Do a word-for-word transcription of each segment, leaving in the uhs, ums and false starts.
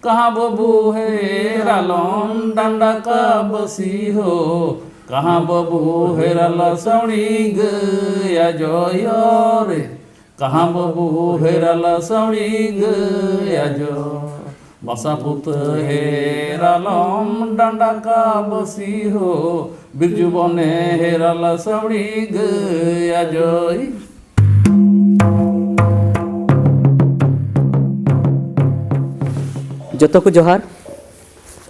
कहाँ बबू हेरालम डंडा का बसी हो, कहाँ बबू हेराला सौड़ी गया जो यो रे, कहाँ बबू हेराला सौड़ी गया जो। बसा पुत हेरालम डंडा का बसी हो, बिरजू बने हेराला सौड़ी गया जो। ᱡᱚᱛᱚ ᱠᱚ ᱡᱚᱦᱟᱨ᱾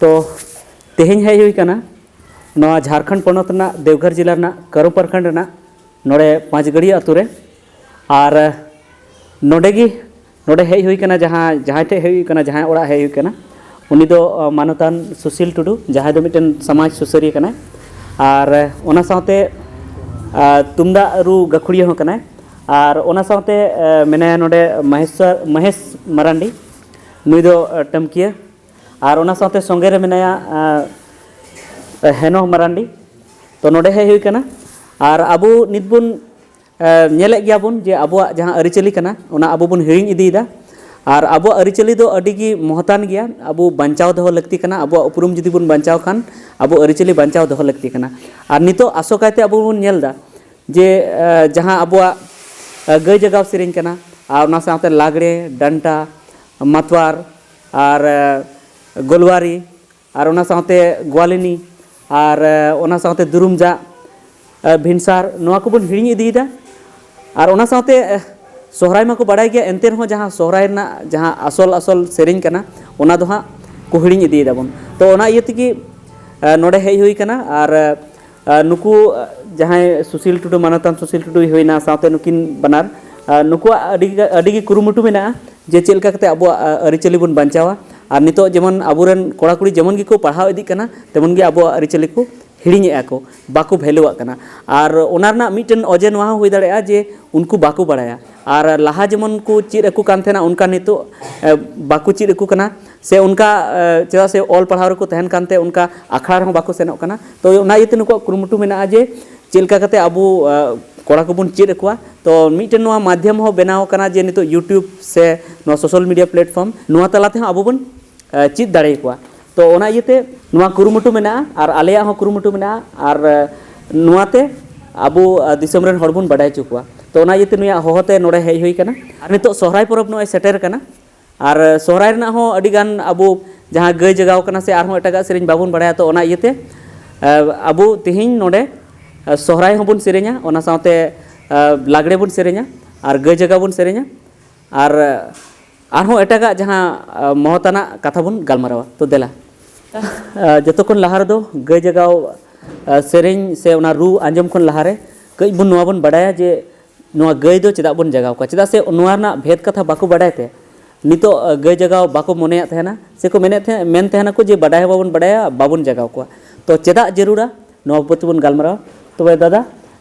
ᱛᱚ, ᱛᱮᱦᱮᱧ ᱦᱮᱡ ᱦᱩᱭ ᱠᱟᱱᱟ ᱱᱚᱣᱟ ᱡᱷᱟᱲᱠᱷᱚᱸᱰ ᱯᱚᱱᱚᱛ ᱨᱮᱱᱟᱜ ᱫᱮᱣᱜᱷᱚᱨ ᱡᱮᱞᱟ ᱨᱮᱱᱟᱜ ᱠᱟᱨᱳ ᱯᱨᱚᱠᱷᱚᱸᱰ ᱨᱮᱱᱟᱜ ᱱᱚᱰᱮ ᱯᱟᱸᱪᱜᱟᱹᱲᱤᱭᱟᱹ ᱟᱛᱳ ᱨᱮ᱾ ᱟᱨ ᱱᱚᱰᱮ ᱜᱮ, ᱱᱚᱰᱮ ᱦᱮᱡ ᱦᱩᱭ ᱠᱟᱱᱟ, ᱡᱟᱦᱟᱸ, ᱡᱟᱦᱟᱸᱭ ᱴᱷᱮᱡ ᱦᱮᱡ ᱦᱩᱭ ᱠᱟᱱᱟ, ᱡᱟᱦᱟᱸᱭ ᱚᱲᱟᱜ ᱦᱮᱡ ᱦᱩᱭ ᱠᱟᱱᱟ, ᱩᱱᱤ ᱫᱚ, ᱟᱸ, ᱢᱟᱱᱚᱛᱟᱱ ᱥᱩᱥᱤᱞ ᱴᱩᱰᱩ, ᱡᱟᱦᱟᱸᱭ ᱫᱚ ᱢᱤᱫᱴᱮᱱ ᱥᱚᱢᱟᱡᱽ ᱥᱩᱥᱟᱹᱨᱤᱭᱟᱹ ᱠᱟᱱᱟᱭ᱾ ᱟᱨ ᱚᱱᱟ ᱥᱟᱶᱛᱮ, ᱟᱸ, ᱛᱩᱢᱫᱟᱜ ᱨᱩ ᱜᱟᱹᱠᱷᱩᱲᱤᱭᱟᱹ ᱦᱚᱸ ᱠᱟᱱᱟᱭ᱾ ᱟᱨ ᱚᱱᱟ ᱥᱟᱶᱛᱮ, ᱟᱸ, ᱢᱮᱱᱟᱭᱟ ᱱᱚᱰᱮ ᱢᱚᱦᱮᱥ, ᱢᱚᱦᱮᱥ ᱢᱟᱨᱟᱱᱰᱤ, ᱱᱩᱭ ᱫᱚ, ᱟᱸ, ᱴᱟᱹᱢᱠᱤᱭᱟᱹ᱾ ᱟᱨ ᱚᱱᱟ ᱥᱟᱶᱛᱮ ᱥᱚᱸᱜᱮ ᱨᱮ ᱢᱮᱱᱟᱭᱟ, ᱟᱸ, ᱦᱮᱱᱚ ᱢᱟᱨᱟᱱᱰᱤ᱾ ᱛᱚ, ᱱᱚᱰᱮ ᱦᱮᱡ ᱦᱩᱭ ᱠᱟᱱᱟ᱾ ᱟᱨ ᱟᱵᱚ ᱱᱤᱛ ᱵᱚᱱ ᱮ, ᱧᱮᱞᱮᱫ ᱜᱮᱭᱟ ᱵᱚᱱ ᱡᱮ ᱟᱵᱚᱣᱟᱜ ᱡᱟᱦᱟᱸ ᱟᱹᱨᱤᱪᱟᱹᱞᱤ ᱠᱟᱱᱟ, ᱚᱱᱟ ᱟᱵᱚ ᱵᱚᱱ ᱦᱤᱲᱤᱧ ᱤᱫᱤᱭᱮᱫᱟ᱾ ᱟᱨ ᱟᱵᱚᱣᱟᱜ ᱟᱹᱨᱤᱪᱟᱹᱞᱤ ᱫᱚ ᱟᱹᱰᱤ ᱜᱮ ᱢᱚᱦᱚᱛᱟᱱ ᱜᱮᱭᱟ, ᱟᱵᱚ ᱵᱟᱧᱪᱟᱣ ᱫᱚᱦᱚ ᱞᱟᱹᱠᱛᱤ ᱠᱟᱱᱟ᱾ ᱟᱵᱚᱣᱟᱜ ᱩᱯᱨᱩᱢ ᱡᱩᱫᱤ ᱵᱚᱱ ᱵᱟᱧᱪᱟᱣ ᱠᱷᱟᱱ, ᱟᱵᱚ ᱟᱹᱨᱤᱪᱟᱹᱞᱤ ᱵᱟᱧᱪᱟᱣ ᱫᱚᱦᱚ ᱞᱟᱹᱠᱛᱤ ᱠᱟᱱᱟ᱾ ᱟᱨ ᱱᱤᱛᱚᱜ ᱟᱥᱚᱠᱟᱭᱛᱮ ᱟᱵᱚ ᱵᱚᱱ ᱧᱮᱞ ᱮᱫᱟ ᱡᱮ, ᱮ, ᱡᱟᱦᱟᱸ ᱟᱵᱚᱣᱟᱜ, ᱮ, ᱜᱟᱹᱭ ᱡᱟᱜᱟᱣ ᱥᱮᱨᱮᱧ ᱠᱟᱱᱟ, ᱟᱨ ᱚᱱᱟ ᱥᱟᱶᱛᱮ ᱞᱟᱜᱽᱲᱮ, ᱰᱟᱱᱴᱟ, ᱢᱟᱛᱣᱟᱨ, ᱟᱨ, ᱮ, ᱜᱳᱞᱣᱟᱨᱤ, ᱟᱨ ᱚᱱᱟ ᱥᱟᱶᱛᱮ ᱜᱳᱣᱟᱞᱤᱱᱤ, ᱟᱨ, ᱮ, ᱚᱱᱟ ᱥᱟᱶᱛᱮ ᱫᱩᱨᱩᱢ ᱡᱟᱜ, ᱮ, ᱵᱷᱤᱱᱥᱟᱨ, ᱱᱚᱣᱟ ᱠᱚᱵᱚᱱ ᱦᱤᱲᱤᱧ ᱤᱫᱤᱭᱮᱫᱟ᱾ ᱟᱨ ᱚᱱᱟ ᱥᱟᱶᱛᱮ, ᱮ, ᱥᱚᱦᱨᱟᱭ ᱢᱟᱠᱚ ᱵᱟᱲᱟᱭ ᱜᱮᱭᱟ, ᱮᱱᱛᱮ ᱨᱮᱦᱚᱸ ᱡᱟᱦᱟᱸ ᱥᱚᱦᱨᱟᱭ ᱨᱮᱱᱟᱜ ᱡᱟᱦᱟᱸ ᱟᱥᱚᱞ, ᱟᱥᱚᱞ ᱥᱮᱨᱮᱧ ᱠᱟᱱᱟ, ᱚᱱᱟ ᱫᱚ ᱦᱟᱸᱜ ᱠᱚ ᱦᱤᱲᱤᱧ ᱤᱫᱤᱭᱮᱫᱟ ᱵᱚᱱ᱾ ᱛᱚ, ᱚᱱᱟ ᱤᱭᱟᱹ ᱛᱮᱜᱮ, ᱮ, ᱱᱚᱰᱮ ᱦᱮᱡ ᱦᱩᱭ ᱠᱟᱱᱟ᱾ ᱟᱨ, ᱮ, ᱱᱩᱠᱩ, ᱮ, ᱡᱟᱦᱟᱸᱭ ᱥᱩᱥᱤᱞ ᱴᱩᱰᱩ, ᱢᱟᱱᱚᱛᱟᱱ ᱥᱩᱥᱤᱞ ᱴᱩᱰᱩᱭ ᱦᱩᱭᱱᱟ, ᱥᱟᱶᱛᱮ ᱱᱩᱠᱤᱱ ᱵᱟᱱᱟᱨ, ᱮ, ᱱᱩᱠᱩᱣᱟᱜ ᱟᱹᱰᱤ, ᱟᱹᱰᱤ ᱜᱮ ᱠᱩᱨᱩᱢᱩᱴᱩ ᱢᱮᱱᱟᱜᱼᱟ ᱡᱮ ᱪᱮᱫ ᱞᱮᱠᱟ ᱠᱟᱛᱮ ᱟᱵᱚᱣᱟᱜ, ᱮ, ᱟᱹᱨᱤᱪᱟᱹᱞᱤ ᱵᱚᱱ ᱵᱟᱧᱪᱟᱣᱟ᱾ ᱟᱨ ᱱᱤᱛᱚᱜ ᱡᱮᱢᱚᱱ ᱟᱵᱚᱨᱮᱱ ᱠᱚᱲᱟ ᱠᱩᱲᱤ ᱡᱮᱢᱚᱱ ᱜᱮᱠᱚ ᱯᱟᱲᱦᱟᱣ ᱤᱫᱤᱜ ᱠᱟᱱᱟ, ᱛᱮᱢᱚᱱ ᱜᱮ ᱟᱵᱚᱣᱟᱜ ᱟᱹᱨᱤᱪᱟᱹᱞᱤ ᱠᱚ ᱦᱤᱲᱤᱧᱮᱫᱼᱟ ᱠᱚ, ᱵᱟᱠᱚ ᱵᱷᱮᱞᱩᱣᱟᱜ ᱠᱟᱱᱟ᱾ ᱟᱨ ᱚᱱᱟ ᱨᱮᱱᱟᱜ ᱢᱤᱫᱴᱮᱱ ᱚᱡᱮ ᱱᱚᱣᱟ ᱦᱚᱸ ᱦᱩᱭ ᱫᱟᱲᱮᱭᱟᱜᱼᱟ ᱡᱮ ᱩᱱᱠᱩ ᱵᱟᱠᱚ ᱵᱟᱲᱟᱭᱟ᱾ ᱟᱨ ᱞᱟᱦᱟ ᱡᱮᱢᱚᱱ ᱠᱚ ᱪᱮᱫ ᱟᱠᱚ ᱠᱟᱱ ᱛᱟᱦᱮᱱᱟ, ᱚᱱᱠᱟ ᱱᱤᱛᱚᱜ, ᱮ, ᱵᱟᱠᱚ ᱪᱮᱫ ᱟᱠᱚ ᱠᱟᱱᱟ, ᱥᱮ ᱚᱱᱠᱟ, ᱮ, ᱪᱮᱫᱟᱜ ᱥᱮ ᱚᱞ ᱯᱟᱲᱦᱟᱣ ᱨᱮᱠᱚ ᱛᱟᱦᱮᱱ ᱠᱟᱱᱛᱮ ᱚᱱᱠᱟ ᱟᱠᱷᱲᱟ ᱨᱮᱦᱚᱸ ᱵᱟᱠᱚ ᱥᱮᱱᱚᱜ ᱠᱟᱱᱟ᱾ ᱛᱚ, ᱚᱱᱟ ᱤᱭᱟᱹᱛᱮ ᱱᱩᱠᱩᱣᱟᱜ ᱠᱩᱨᱩᱢᱩᱴᱩ ᱢᱮᱱᱟᱜᱼᱟ ᱡᱮ ᱪᱮᱫ ᱞᱮᱠᱟ ᱠᱟᱛᱮ ᱟᱵᱚ, ᱮ, ᱠᱚᱲᱟ ᱠᱚᱵᱚᱱ ᱪᱮᱫ ᱟᱠᱚᱣᱟ᱾ ᱛᱚ, ᱢᱤᱫᱴᱮᱱ ᱱᱚᱣᱟ ᱢᱟᱫᱷᱭᱚᱢ ᱦᱚᱸ ᱵᱮᱱᱟᱣ ᱟᱠᱟᱱᱟ ᱡᱮ ᱱᱤᱛᱚᱜ YouTube ᱥᱮ ᱱᱚᱣᱟ social media platform, ᱱᱚᱣᱟ ᱛᱟᱞᱟ ᱛᱮᱦᱚᱸ ᱟᱵᱚ ᱵᱚᱱ ᱪᱮᱫ ᱫᱟᱲᱮᱭᱟᱠᱚᱣᱟ᱾ ᱛᱚ ᱚᱱᱟ ᱤᱭᱟᱹᱛᱮ ᱱᱚᱣᱟ ᱠᱩᱨᱩᱢᱩᱴᱩ ᱢᱮᱱᱟᱜᱼᱟ ᱟᱨ ᱟᱞᱮᱭᱟᱜ ᱦᱚᱸ ᱠᱩᱨᱩᱢᱩᱴᱩ ᱢᱮᱱᱟᱜᱼᱟ ᱟᱨ ᱱᱚᱣᱟᱛᱮ ᱟᱵᱚ ᱫᱤᱥᱚᱢ ᱨᱮᱱ ᱦᱚᱲ ᱵᱚᱱ ᱵᱟᱰᱟᱭ ᱦᱚᱪᱚ ᱠᱚᱣᱟ᱾ ᱛᱚ ᱚᱱᱟ ᱤᱭᱟᱹᱛᱮ ᱱᱩᱭᱟᱜ ᱦᱚᱦᱚᱛᱮ ᱱᱚᱰᱮ ᱦᱮᱡ ᱦᱩᱭ ᱠᱟᱱᱟ᱾ ᱟᱨ ᱱᱤᱛᱚᱜ ᱥᱚᱦᱨᱟᱭ ᱯᱚᱨᱚᱵᱽ ᱱᱚᱜᱼᱚᱭ ᱥᱮᱴᱮᱨ ᱠᱟᱱᱟ᱾ ᱟᱨ ᱥᱚᱦᱨᱟᱭ ᱨᱮᱱᱟᱜ ᱦᱚᱸ ᱟᱹᱰᱤ ᱜᱟᱱ ᱟᱵᱚ ᱡᱟᱦᱟᱸ ᱜᱟᱹᱭ ᱡᱟᱜᱟᱣ ᱠᱟᱱᱟ ᱥᱮ ᱟᱨᱦᱚᱸ ᱮᱴᱟᱜᱟᱜ ᱥᱮᱨᱮᱧ ᱵᱟᱵᱚᱱ ᱵᱟᱲᱟᱭᱟ, ᱛᱚ ᱚᱱᱟ ᱤᱭᱟᱹᱛᱮ ᱟᱵᱚ ᱛᱮᱦᱮᱧ ᱱᱚᱰᱮ ᱥᱚᱦᱨᱟᱭ ᱦᱚᱸᱵᱚᱱ ᱥᱮᱨᱮᱧᱟ, ᱚᱱᱟ ᱥᱟᱶᱛᱮ ᱞᱟᱜᱽᱲᱮ ᱵᱚᱱ ᱥᱮᱨᱮᱧᱟ ᱟᱨ ᱜᱟᱹᱭ ᱡᱟᱜᱟᱣ ᱵᱚᱱ ᱥᱮᱨᱮᱧᱟ᱾ ᱟᱨ ᱟᱨᱦᱚᱸ ᱮᱴᱟᱜᱟᱜ ᱡᱟᱦᱟᱸ ᱢᱚᱦᱚᱛᱟᱱᱟᱜ ᱠᱟᱛᱷᱟ ᱵᱚᱱ ᱜᱟᱞᱢᱟᱨᱟᱣᱟ᱾ ᱛᱚ ᱫᱮᱞᱟ, ᱡᱚᱛᱚ ᱠᱷᱚᱱ ᱞᱟᱦᱟ ᱨᱮᱫᱚ ᱜᱟᱹᱭ ᱡᱟᱜᱟᱣ ᱥᱮᱨᱮᱧ ᱥᱮ ᱚᱱᱟ ᱨᱩ ᱟᱸᱡᱚᱢ ᱠᱷᱚᱱ ᱞᱟᱦᱟᱨᱮ ᱠᱟᱹᱡ ᱵᱚᱱ ᱱᱚᱣᱟ ᱵᱚᱱ ᱵᱟᱰᱟᱭᱟ ᱡᱮ ᱱᱚᱣᱟ ᱜᱟᱹᱭ ᱫᱚ ᱪᱮᱫᱟᱜ ᱵᱚᱱ ᱡᱟᱜᱟᱣ ᱠᱚᱣᱟ? ᱪᱮᱫᱟᱜ ᱥᱮ ᱱᱚᱣᱟ ᱨᱮᱱᱟᱜ ᱵᱷᱮᱫᱽ ᱠᱟᱛᱷᱟ ᱵᱟᱠᱚ ᱵᱟᱰᱟᱭ ᱛᱮ ᱱᱤᱛᱚᱜ ᱜᱟᱹᱭ ᱡᱟᱜᱟᱣ ᱵᱟᱠᱚ ᱢᱚᱱᱮᱭᱟᱜ ᱛᱟᱦᱮᱱᱟ, ᱥᱮᱠᱚ ᱢᱮᱱᱮᱫ ᱛᱟᱦᱮᱸ, ᱢᱮᱱ ᱛᱟᱦᱮᱱᱟᱠᱚ ᱡᱮ ᱵᱟᱰᱟᱭ ᱦᱚᱸ ᱵᱟᱵᱚᱱ ᱵᱟᱰᱟᱭᱟ, ᱵᱟᱵᱚᱱ ᱡᱟᱜᱟᱣ ᱠᱚᱣᱟ᱾ ᱛᱚ ᱪᱮᱫᱟᱜ ᱡᱟᱹᱨᱩᱲᱟ, ᱱᱚᱣᱟ ᱵᱟᱵᱚᱫ ᱛᱮᱵᱚᱱ ᱜᱟᱞᱢᱟᱨᱟᱣᱟ᱾ ᱛᱚᱵᱮ ᱫᱟᱫᱟ,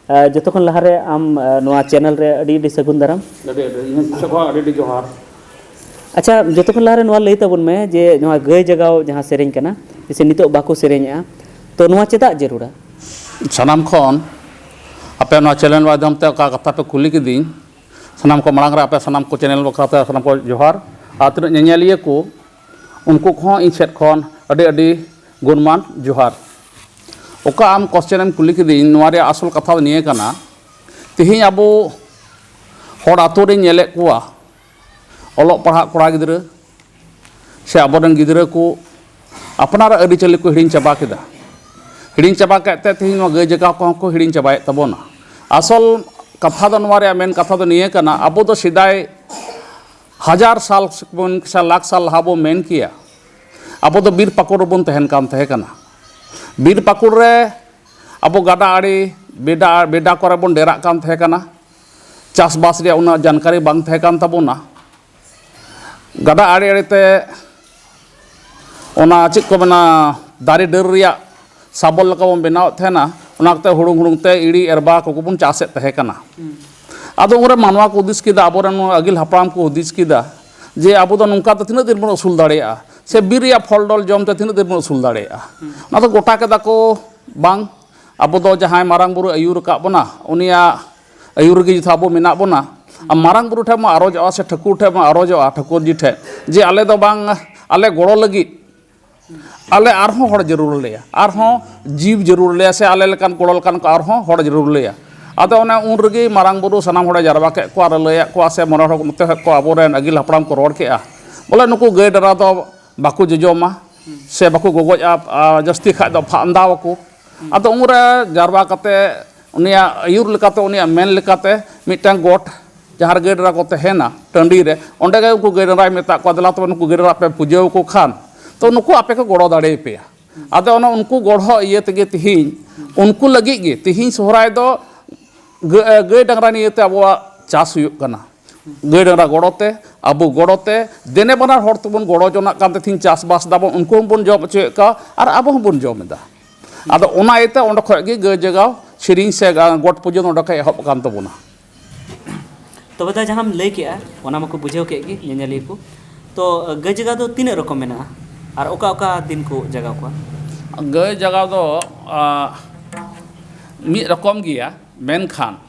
ᱡᱚᱛᱚ ᱠᱷᱚᱱ ᱞᱟᱦᱟᱨᱮ ᱟᱢ ᱱᱚᱣᱟ ᱪᱮᱱᱮᱞ ᱨᱮ ᱟᱹᱰᱤ ᱟᱹᱰᱤ ᱥᱟᱹᱜᱩᱱ ᱫᱟᱨᱟᱢ᱾ ᱟᱹᱰᱤ ᱟᱹᱰᱤ ᱤᱧ ᱥᱮᱫ ᱠᱷᱚᱱ ᱟᱹᱰᱤ ᱟᱹᱰᱤ ᱡᱚᱦᱟᱨ᱾ ᱟᱪᱪᱷᱟ, ᱡᱚᱛᱚ ᱠᱷᱚᱱ ᱞᱟᱦᱟᱨᱮ ᱱᱚᱣᱟ ᱞᱟᱹᱭ ᱛᱟᱵᱚᱱ ᱢᱮ ᱡᱮ ᱱᱚᱣᱟ ᱜᱟᱹᱭ ᱡᱟᱜᱟᱣ ᱡᱟᱦᱟᱸ ᱥᱮᱨᱮᱧ ᱠᱟᱱᱟ, ᱥᱮ ᱱᱤᱛᱚᱜ ᱵᱟᱠᱚ ᱥᱮᱨᱮᱧᱮᱜᱼᱟ, ᱛᱚ ᱱᱚᱣᱟ ᱪᱮᱫᱟᱜ ᱡᱟᱹᱨᱩᱲᱟ? ᱥᱟᱱᱟᱢ ᱠᱷᱚᱱ ᱟᱯᱮ ᱱᱚᱣᱟ ᱪᱮᱱᱮᱞ ᱢᱟᱫᱽᱫᱷᱚᱢ ᱛᱮ ᱚᱠᱟ ᱠᱟᱛᱷᱟ ᱯᱮ ᱠᱩᱞᱤ ᱠᱤᱫᱤᱧ, ᱥᱟᱱᱟᱢ ᱠᱚ ᱢᱟᱲᱟᱝ ᱨᱮ ᱟᱯᱮ ᱥᱟᱱᱟᱢ ᱠᱚ ᱪᱮᱱᱮᱞ ᱵᱟᱠᱷᱨᱟ ᱛᱮ ᱥᱟᱱᱟᱢ ᱠᱚ ᱡᱚᱦᱟᱨ᱾ ᱟᱨ ᱛᱤᱱᱟᱹᱜ ᱧᱮᱧᱮᱞᱤᱭᱟᱹ ᱠᱚ, ᱩᱱᱠᱩ ᱠᱚᱦᱚᱸ ᱤᱧ ᱥᱮᱫ ᱠᱷᱚᱱ ᱟᱹᱰᱤ ᱟᱹᱰᱤ ᱜᱩᱱᱢᱟᱱ ᱡᱚᱦᱟᱨ᱾ ᱚᱠᱟ ᱟᱢ ᱠᱚᱥᱪᱮᱱ ᱮᱢ ᱠᱩᱞᱤ ᱠᱤᱫᱤᱧ, ᱱᱚᱣᱟ ᱨᱮᱭᱟᱜ ᱟᱥᱚᱞ ᱠᱟᱛᱷᱟ ᱫᱚ ᱱᱤᱭᱟᱹ ᱠᱟᱱᱟ, ᱛᱮᱦᱮᱧ ᱟᱵᱚ ᱦᱚᱲ ᱟᱛᱳ ᱨᱮᱧ ᱧᱮᱞᱮᱫ ᱠᱚᱣᱟ, ᱚᱞᱚᱜ ᱯᱟᱲᱦᱟᱜ ᱠᱚᱲᱟ ᱜᱤᱫᱽᱨᱟᱹ ᱥᱮ ᱟᱵᱚᱨᱮᱱ ᱜᱤᱫᱽᱨᱟᱹ ᱠᱚ ᱟᱯᱱᱟᱨᱟᱜ ᱟᱹᱨᱤᱪᱟᱹᱞᱤ ᱠᱚ ᱦᱤᱲᱤᱧ ᱪᱟᱵᱟ ᱠᱮᱫᱟ᱾ ᱦᱤᱲᱤᱧ ᱪᱟᱵᱟ ᱠᱮᱫ ᱛᱮ ᱛᱮᱦᱮᱧ ᱱᱚᱣᱟ ᱜᱟᱹᱭ ᱡᱟᱜᱟᱣ ᱠᱚᱦᱚᱸ ᱠᱚ ᱦᱤᱲᱤᱧ ᱪᱟᱵᱟᱭᱮᱫ ᱛᱟᱵᱚᱱᱟ᱾ ᱟᱥᱚᱞ ᱠᱟᱛᱷᱟ ᱫᱚ, ᱱᱚᱣᱟ ᱨᱮᱭᱟᱜ ᱢᱮᱱ ᱠᱟᱛᱷᱟ ᱫᱚ ᱱᱤᱭᱟᱹ ᱠᱟᱱᱟ, ᱟᱵᱚ ᱫᱚ ᱥᱮᱫᱟᱭ ᱦᱟᱡᱟᱨ ᱥᱟᱞ ᱵᱚᱱ, ᱥᱮ ᱞᱟᱠᱷ ᱥᱟᱞ ᱞᱟᱦᱟ ᱵᱚᱱ ᱢᱮᱱ ᱠᱮᱭᱟ, ᱟᱵᱚ ᱫᱚ ᱵᱤᱨ ᱯᱟᱠᱩᱲ ᱨᱮᱵᱚᱱ ᱛᱟᱦᱮᱱ ᱠᱟᱱ ᱛᱟᱦᱮᱸ ᱠᱟᱱᱟ᱾ ᱵᱤᱨ ᱯᱟᱠᱩᱲ ᱨᱮ ᱟᱵᱚ ᱜᱟᱰᱟ ᱟᱲᱮ, ᱵᱮᱰᱟ, ᱵᱮᱰᱟ ᱠᱚᱨᱮ ᱵᱚᱱ ᱰᱮᱨᱟᱜ ᱠᱟᱱ ᱛᱟᱦᱮᱸ ᱠᱟᱱᱟ᱾ ᱪᱟᱥᱵᱟᱥ ᱨᱮᱭᱟᱜ ᱩᱱᱟᱹᱜ ᱡᱟᱱᱠᱟᱨᱤ ᱵᱟᱝ ᱛᱟᱦᱮᱸ ᱠᱟᱱ ᱛᱟᱵᱚᱱᱟ᱾ ᱜᱟᱰᱟ ᱟᱲᱮ ᱟᱲᱮ ᱛᱮ ᱚᱱᱟ ᱪᱮᱫ ᱠᱚ ᱢᱮᱱᱟ, ᱫᱟᱨᱮ ᱰᱟᱹᱨ ᱨᱮᱭᱟᱜ ᱥᱟᱵᱚᱞ ᱞᱮᱠᱟ ᱵᱚᱱ ᱵᱮᱱᱟᱣᱮᱫ ᱛᱟᱦᱮᱱᱟ, ᱚᱱᱟ ᱠᱚᱛᱮ ᱦᱩᱲᱩᱝ ᱦᱩᱲᱩᱝ ᱛᱮ ᱤᱲᱤ ᱮᱨᱵᱟ ᱠᱚᱠᱚ ᱵᱚᱱ ᱪᱟᱥᱮᱫ ᱛᱟᱦᱮᱸ ᱠᱟᱱᱟ᱾ ᱟᱫᱚ ᱩᱱᱨᱮ ᱢᱟᱱᱣᱟ ᱠᱚ ᱦᱩᱫᱤᱥ ᱠᱮᱫᱟ, ᱟᱵᱚᱨᱮᱱ ᱱᱚᱣᱟ ᱟᱹᱜᱤᱞ ᱦᱟᱯᱲᱟᱢ ᱠᱚ ᱦᱩᱫᱤᱥ ᱠᱮᱫᱟ ᱡᱮ ᱟᱵᱚ ᱫᱚ ᱱᱚᱝᱠᱟ ᱫᱚ ᱛᱤᱱᱟᱹᱜ ᱫᱤᱱ ᱵᱚᱱ ᱟᱹᱥᱩᱞ ᱫᱟᱲᱮᱭᱟᱜᱼᱟ, ᱥᱮ ᱵᱤᱨ ᱨᱮᱭᱟᱜ ᱯᱷᱚᱞ ᱰᱚᱞ ᱡᱚᱢ ᱛᱮ ᱛᱤᱱᱟᱹᱜ ᱫᱤᱱ ᱵᱚᱱ ᱟᱹᱥᱩᱞ ᱫᱟᱲᱮᱭᱟᱜᱼᱟ᱾ ᱚᱱᱟ ᱫᱚ ᱜᱚᱴᱟ ᱠᱮᱫᱟ ᱠᱚ, ᱵᱟᱝ, ᱟᱵᱚ ᱫᱚ ᱡᱟᱦᱟᱸᱭ ᱢᱟᱨᱟᱝ ᱵᱩᱨᱩ ᱟᱹᱭᱩᱨ ᱟᱠᱟᱫ ᱵᱚᱱᱟ, ᱩᱱᱤᱭᱟᱜ ᱟᱹᱭᱩᱨ ᱨᱮᱜᱮ ᱡᱚᱛᱚ ᱟᱵᱚ ᱢᱮᱱᱟᱜ ᱵᱚᱱᱟ᱾ ᱟᱨ ᱢᱟᱨᱟᱝ ᱵᱩᱨᱩ ᱴᱷᱮᱱ ᱵᱚᱱ ᱟᱨᱚᱡᱚᱜᱼᱟ ᱥᱮ ᱴᱷᱟᱹᱠᱩᱨ ᱴᱷᱮᱱ ᱵᱚᱱ ᱟᱨᱚᱡᱚᱜᱼᱟ, ᱴᱷᱟᱹᱠᱩᱨ ᱡᱤ ᱴᱷᱮᱱ, ᱡᱮ ᱟᱞᱮ ᱫᱚ ᱵᱟᱝ, ᱟᱞᱮ ᱜᱚᱲᱚ ᱞᱟᱹᱜᱤᱫ ᱟᱞᱮ ᱟᱨᱦᱚᱸ ᱦᱚᱲ ᱡᱟᱹᱨᱩᱲ ᱞᱮᱭᱟ, ᱟᱨᱦᱚᱸ ᱡᱤᱣᱤ ᱡᱟᱹᱨᱩᱲ ᱞᱮᱭᱟ, ᱥᱮ ᱟᱞᱮ ᱞᱮᱠᱟᱱ ᱜᱚᱲᱚ ᱞᱮᱠᱟᱱ ᱠᱚ ᱟᱨᱦᱚᱸ ᱦᱚᱲ ᱡᱟᱹᱨᱩᱲ ᱞᱮᱭᱟ᱾ ᱟᱫᱚ ᱚᱱᱮ ᱩᱱ ᱨᱮᱜᱮ ᱢᱟᱨᱟᱝ ᱵᱩᱨᱩ ᱥᱟᱱᱟᱢ ᱦᱚᱲᱮ ᱡᱟᱨᱣᱟ ᱠᱮᱫ ᱠᱚᱣᱟ ᱟᱨ ᱞᱟᱹᱭᱟᱫ ᱠᱚᱣᱟ, ᱥᱮ ᱢᱚᱬᱮ ᱦᱚᱲ ᱱᱚᱛᱮ ᱠᱷᱚᱱ ᱠᱚ ᱟᱵᱚᱨᱮᱱ ᱟᱹᱜᱤᱞ ᱦᱟᱯᱲᱟᱢ ᱠᱚ ᱨᱚᱲ ᱠᱮᱫᱼᱟ, ᱵᱚᱞᱮ ᱱᱩᱠᱩ ᱜᱟᱹᱭ ᱰᱟᱝᱨᱟ ᱫᱚ ᱵᱟᱠᱚ ᱡᱚᱡᱚᱢᱟ, ᱥᱮ ᱵᱟᱠᱚ ᱜᱚᱜᱚᱡᱼᱟ, ᱟᱨ ᱡᱟᱹᱥᱛᱤ ᱠᱷᱟᱡ ᱫᱚ ᱯᱷᱟᱸᱫᱟᱣ ᱟᱠᱚ᱾ ᱟᱫᱚ ᱩᱱᱨᱮ ᱡᱟᱨᱣᱟ ᱠᱟᱛᱮ ᱩᱱᱤᱭᱟᱜ ᱟᱹᱭᱩᱨ ᱞᱮᱠᱟᱛᱮ, ᱩᱱᱤᱭᱟᱜ ᱢᱮᱱ ᱞᱮᱠᱟᱛᱮ ᱢᱤᱫᱴᱟᱝ ᱜᱚᱴ, ᱡᱟᱦᱟᱸ ᱨᱮ ᱜᱟᱹᱭ ᱰᱟᱝᱨᱟ ᱠᱚ ᱛᱟᱦᱮᱱᱟ ᱴᱟᱺᱰᱤ ᱨᱮ, ᱚᱸᱰᱮ ᱜᱮ ᱩᱱᱠᱩ ᱜᱟᱹᱭ ᱰᱟᱝᱨᱟᱭ ᱢᱮᱛᱟᱜ ᱠᱚᱣᱟ, "ᱫᱮᱞᱟ ᱛᱚᱵᱮ ᱱᱩᱠᱩ ᱜᱟᱹᱭ ᱰᱟᱝᱨᱟ ᱯᱮ ᱯᱩᱡᱟᱹ ᱟᱠᱚ ᱠᱷᱟᱱ, ᱛᱚ ᱱᱩᱠᱩ ᱟᱯᱮ ᱠᱚ ᱜᱚᱲᱚ ᱫᱟᱲᱮᱭᱟᱯᱮᱭᱟ᱾" ᱟᱫᱚ ᱚᱱᱟ ᱩᱱᱠᱩ ᱜᱚᱲᱚ ᱤᱭᱟᱹ ᱛᱮᱜᱮ ᱛᱤᱦᱤᱧ ᱩᱱᱠᱩ ᱞᱟᱹᱜᱤᱫ ᱜᱮ ᱛᱤᱦᱤᱧ ᱥᱚᱦᱨᱟᱭ ᱫᱚ ᱜᱟᱹ-, ᱜᱟᱹᱭ ᱰᱟᱝᱨᱟ ᱱᱤᱭᱟᱹᱛᱮ ᱟᱵᱚᱣᱟᱜ ᱪᱟᱥ ᱦᱩᱭᱩᱜ ᱠᱟᱱᱟ᱾ ᱜᱟᱹᱭ ᱰᱟᱝᱨᱟ ᱜᱚᱲᱚ ᱛᱮ, ᱟᱵᱚ ᱜᱚᱲᱚ ᱛᱮ, ᱫᱮᱱᱮ ᱵᱟᱱᱟᱨ ᱦᱚᱲ ᱛᱮᱵᱚᱱ ᱜᱚᱲᱚ ᱡᱚᱱᱟᱜ ᱠᱟᱱ ᱛᱮ ᱛᱤᱦᱤᱧ ᱪᱟᱥᱵᱟᱥ ᱫᱟᱵᱚᱱ, ᱩᱱᱠᱩ ᱦᱚᱸᱵᱚᱱ ᱡᱚᱢ ᱦᱚᱪᱚᱭᱮᱫ ᱠᱚᱣᱟ ᱟᱨ ᱟᱵᱚ ᱦᱚᱸᱵᱚᱱ ᱡᱚᱢ ᱮᱫᱟ᱾ ᱟᱫᱚ ᱚᱱᱟ ᱤᱭᱟᱹᱛᱮ ᱚᱸᱰᱮ ᱠᱷᱚᱡ ᱜᱮ ᱜᱟᱹᱭ ᱡᱟᱜᱟᱣ ᱥᱮᱨᱮᱧ ᱥᱮ ᱜᱟ-, ᱜᱚᱴ ᱯᱩᱡᱟᱹ ᱱᱚᱸᱰᱮ ᱠᱷᱚᱡ ᱮᱦᱚᱵ ᱟᱠᱟᱱ ᱛᱟᱵᱚᱱᱟ᱾ ᱛᱚᱵᱮ ᱫᱟ, ᱡᱟᱦᱟᱸᱢ ᱞᱟᱹᱭ ᱠᱮᱜᱼᱟ, ᱚᱱᱟ ᱢᱟᱠᱚ ᱵᱩᱡᱷᱟᱹᱣ ᱠᱮᱫ ᱜᱮ ᱧᱮᱧᱮᱞᱤᱭᱟᱹ ᱠᱚ᱾ ᱛᱚ, ᱜᱟᱹᱭ ᱡᱟᱜᱟᱣ ᱫᱚ ᱛᱤᱱᱟᱹᱜ ᱨᱚᱠᱚᱢ ᱢᱮᱱᱟᱜᱼᱟ ᱟᱨ ᱚᱠᱟ ᱚᱠᱟ ᱫᱤᱱ ᱠᱚ ᱡᱟᱜᱟᱣ ᱠᱚᱣᱟ? ᱜᱟᱹᱭ ᱡᱟᱜᱟᱣ ᱫᱚ, ᱟ, ᱢᱤᱫ ᱨᱚᱠᱚᱢ ᱜᱮᱭᱟ, ᱢᱮᱱᱠᱷᱟᱱ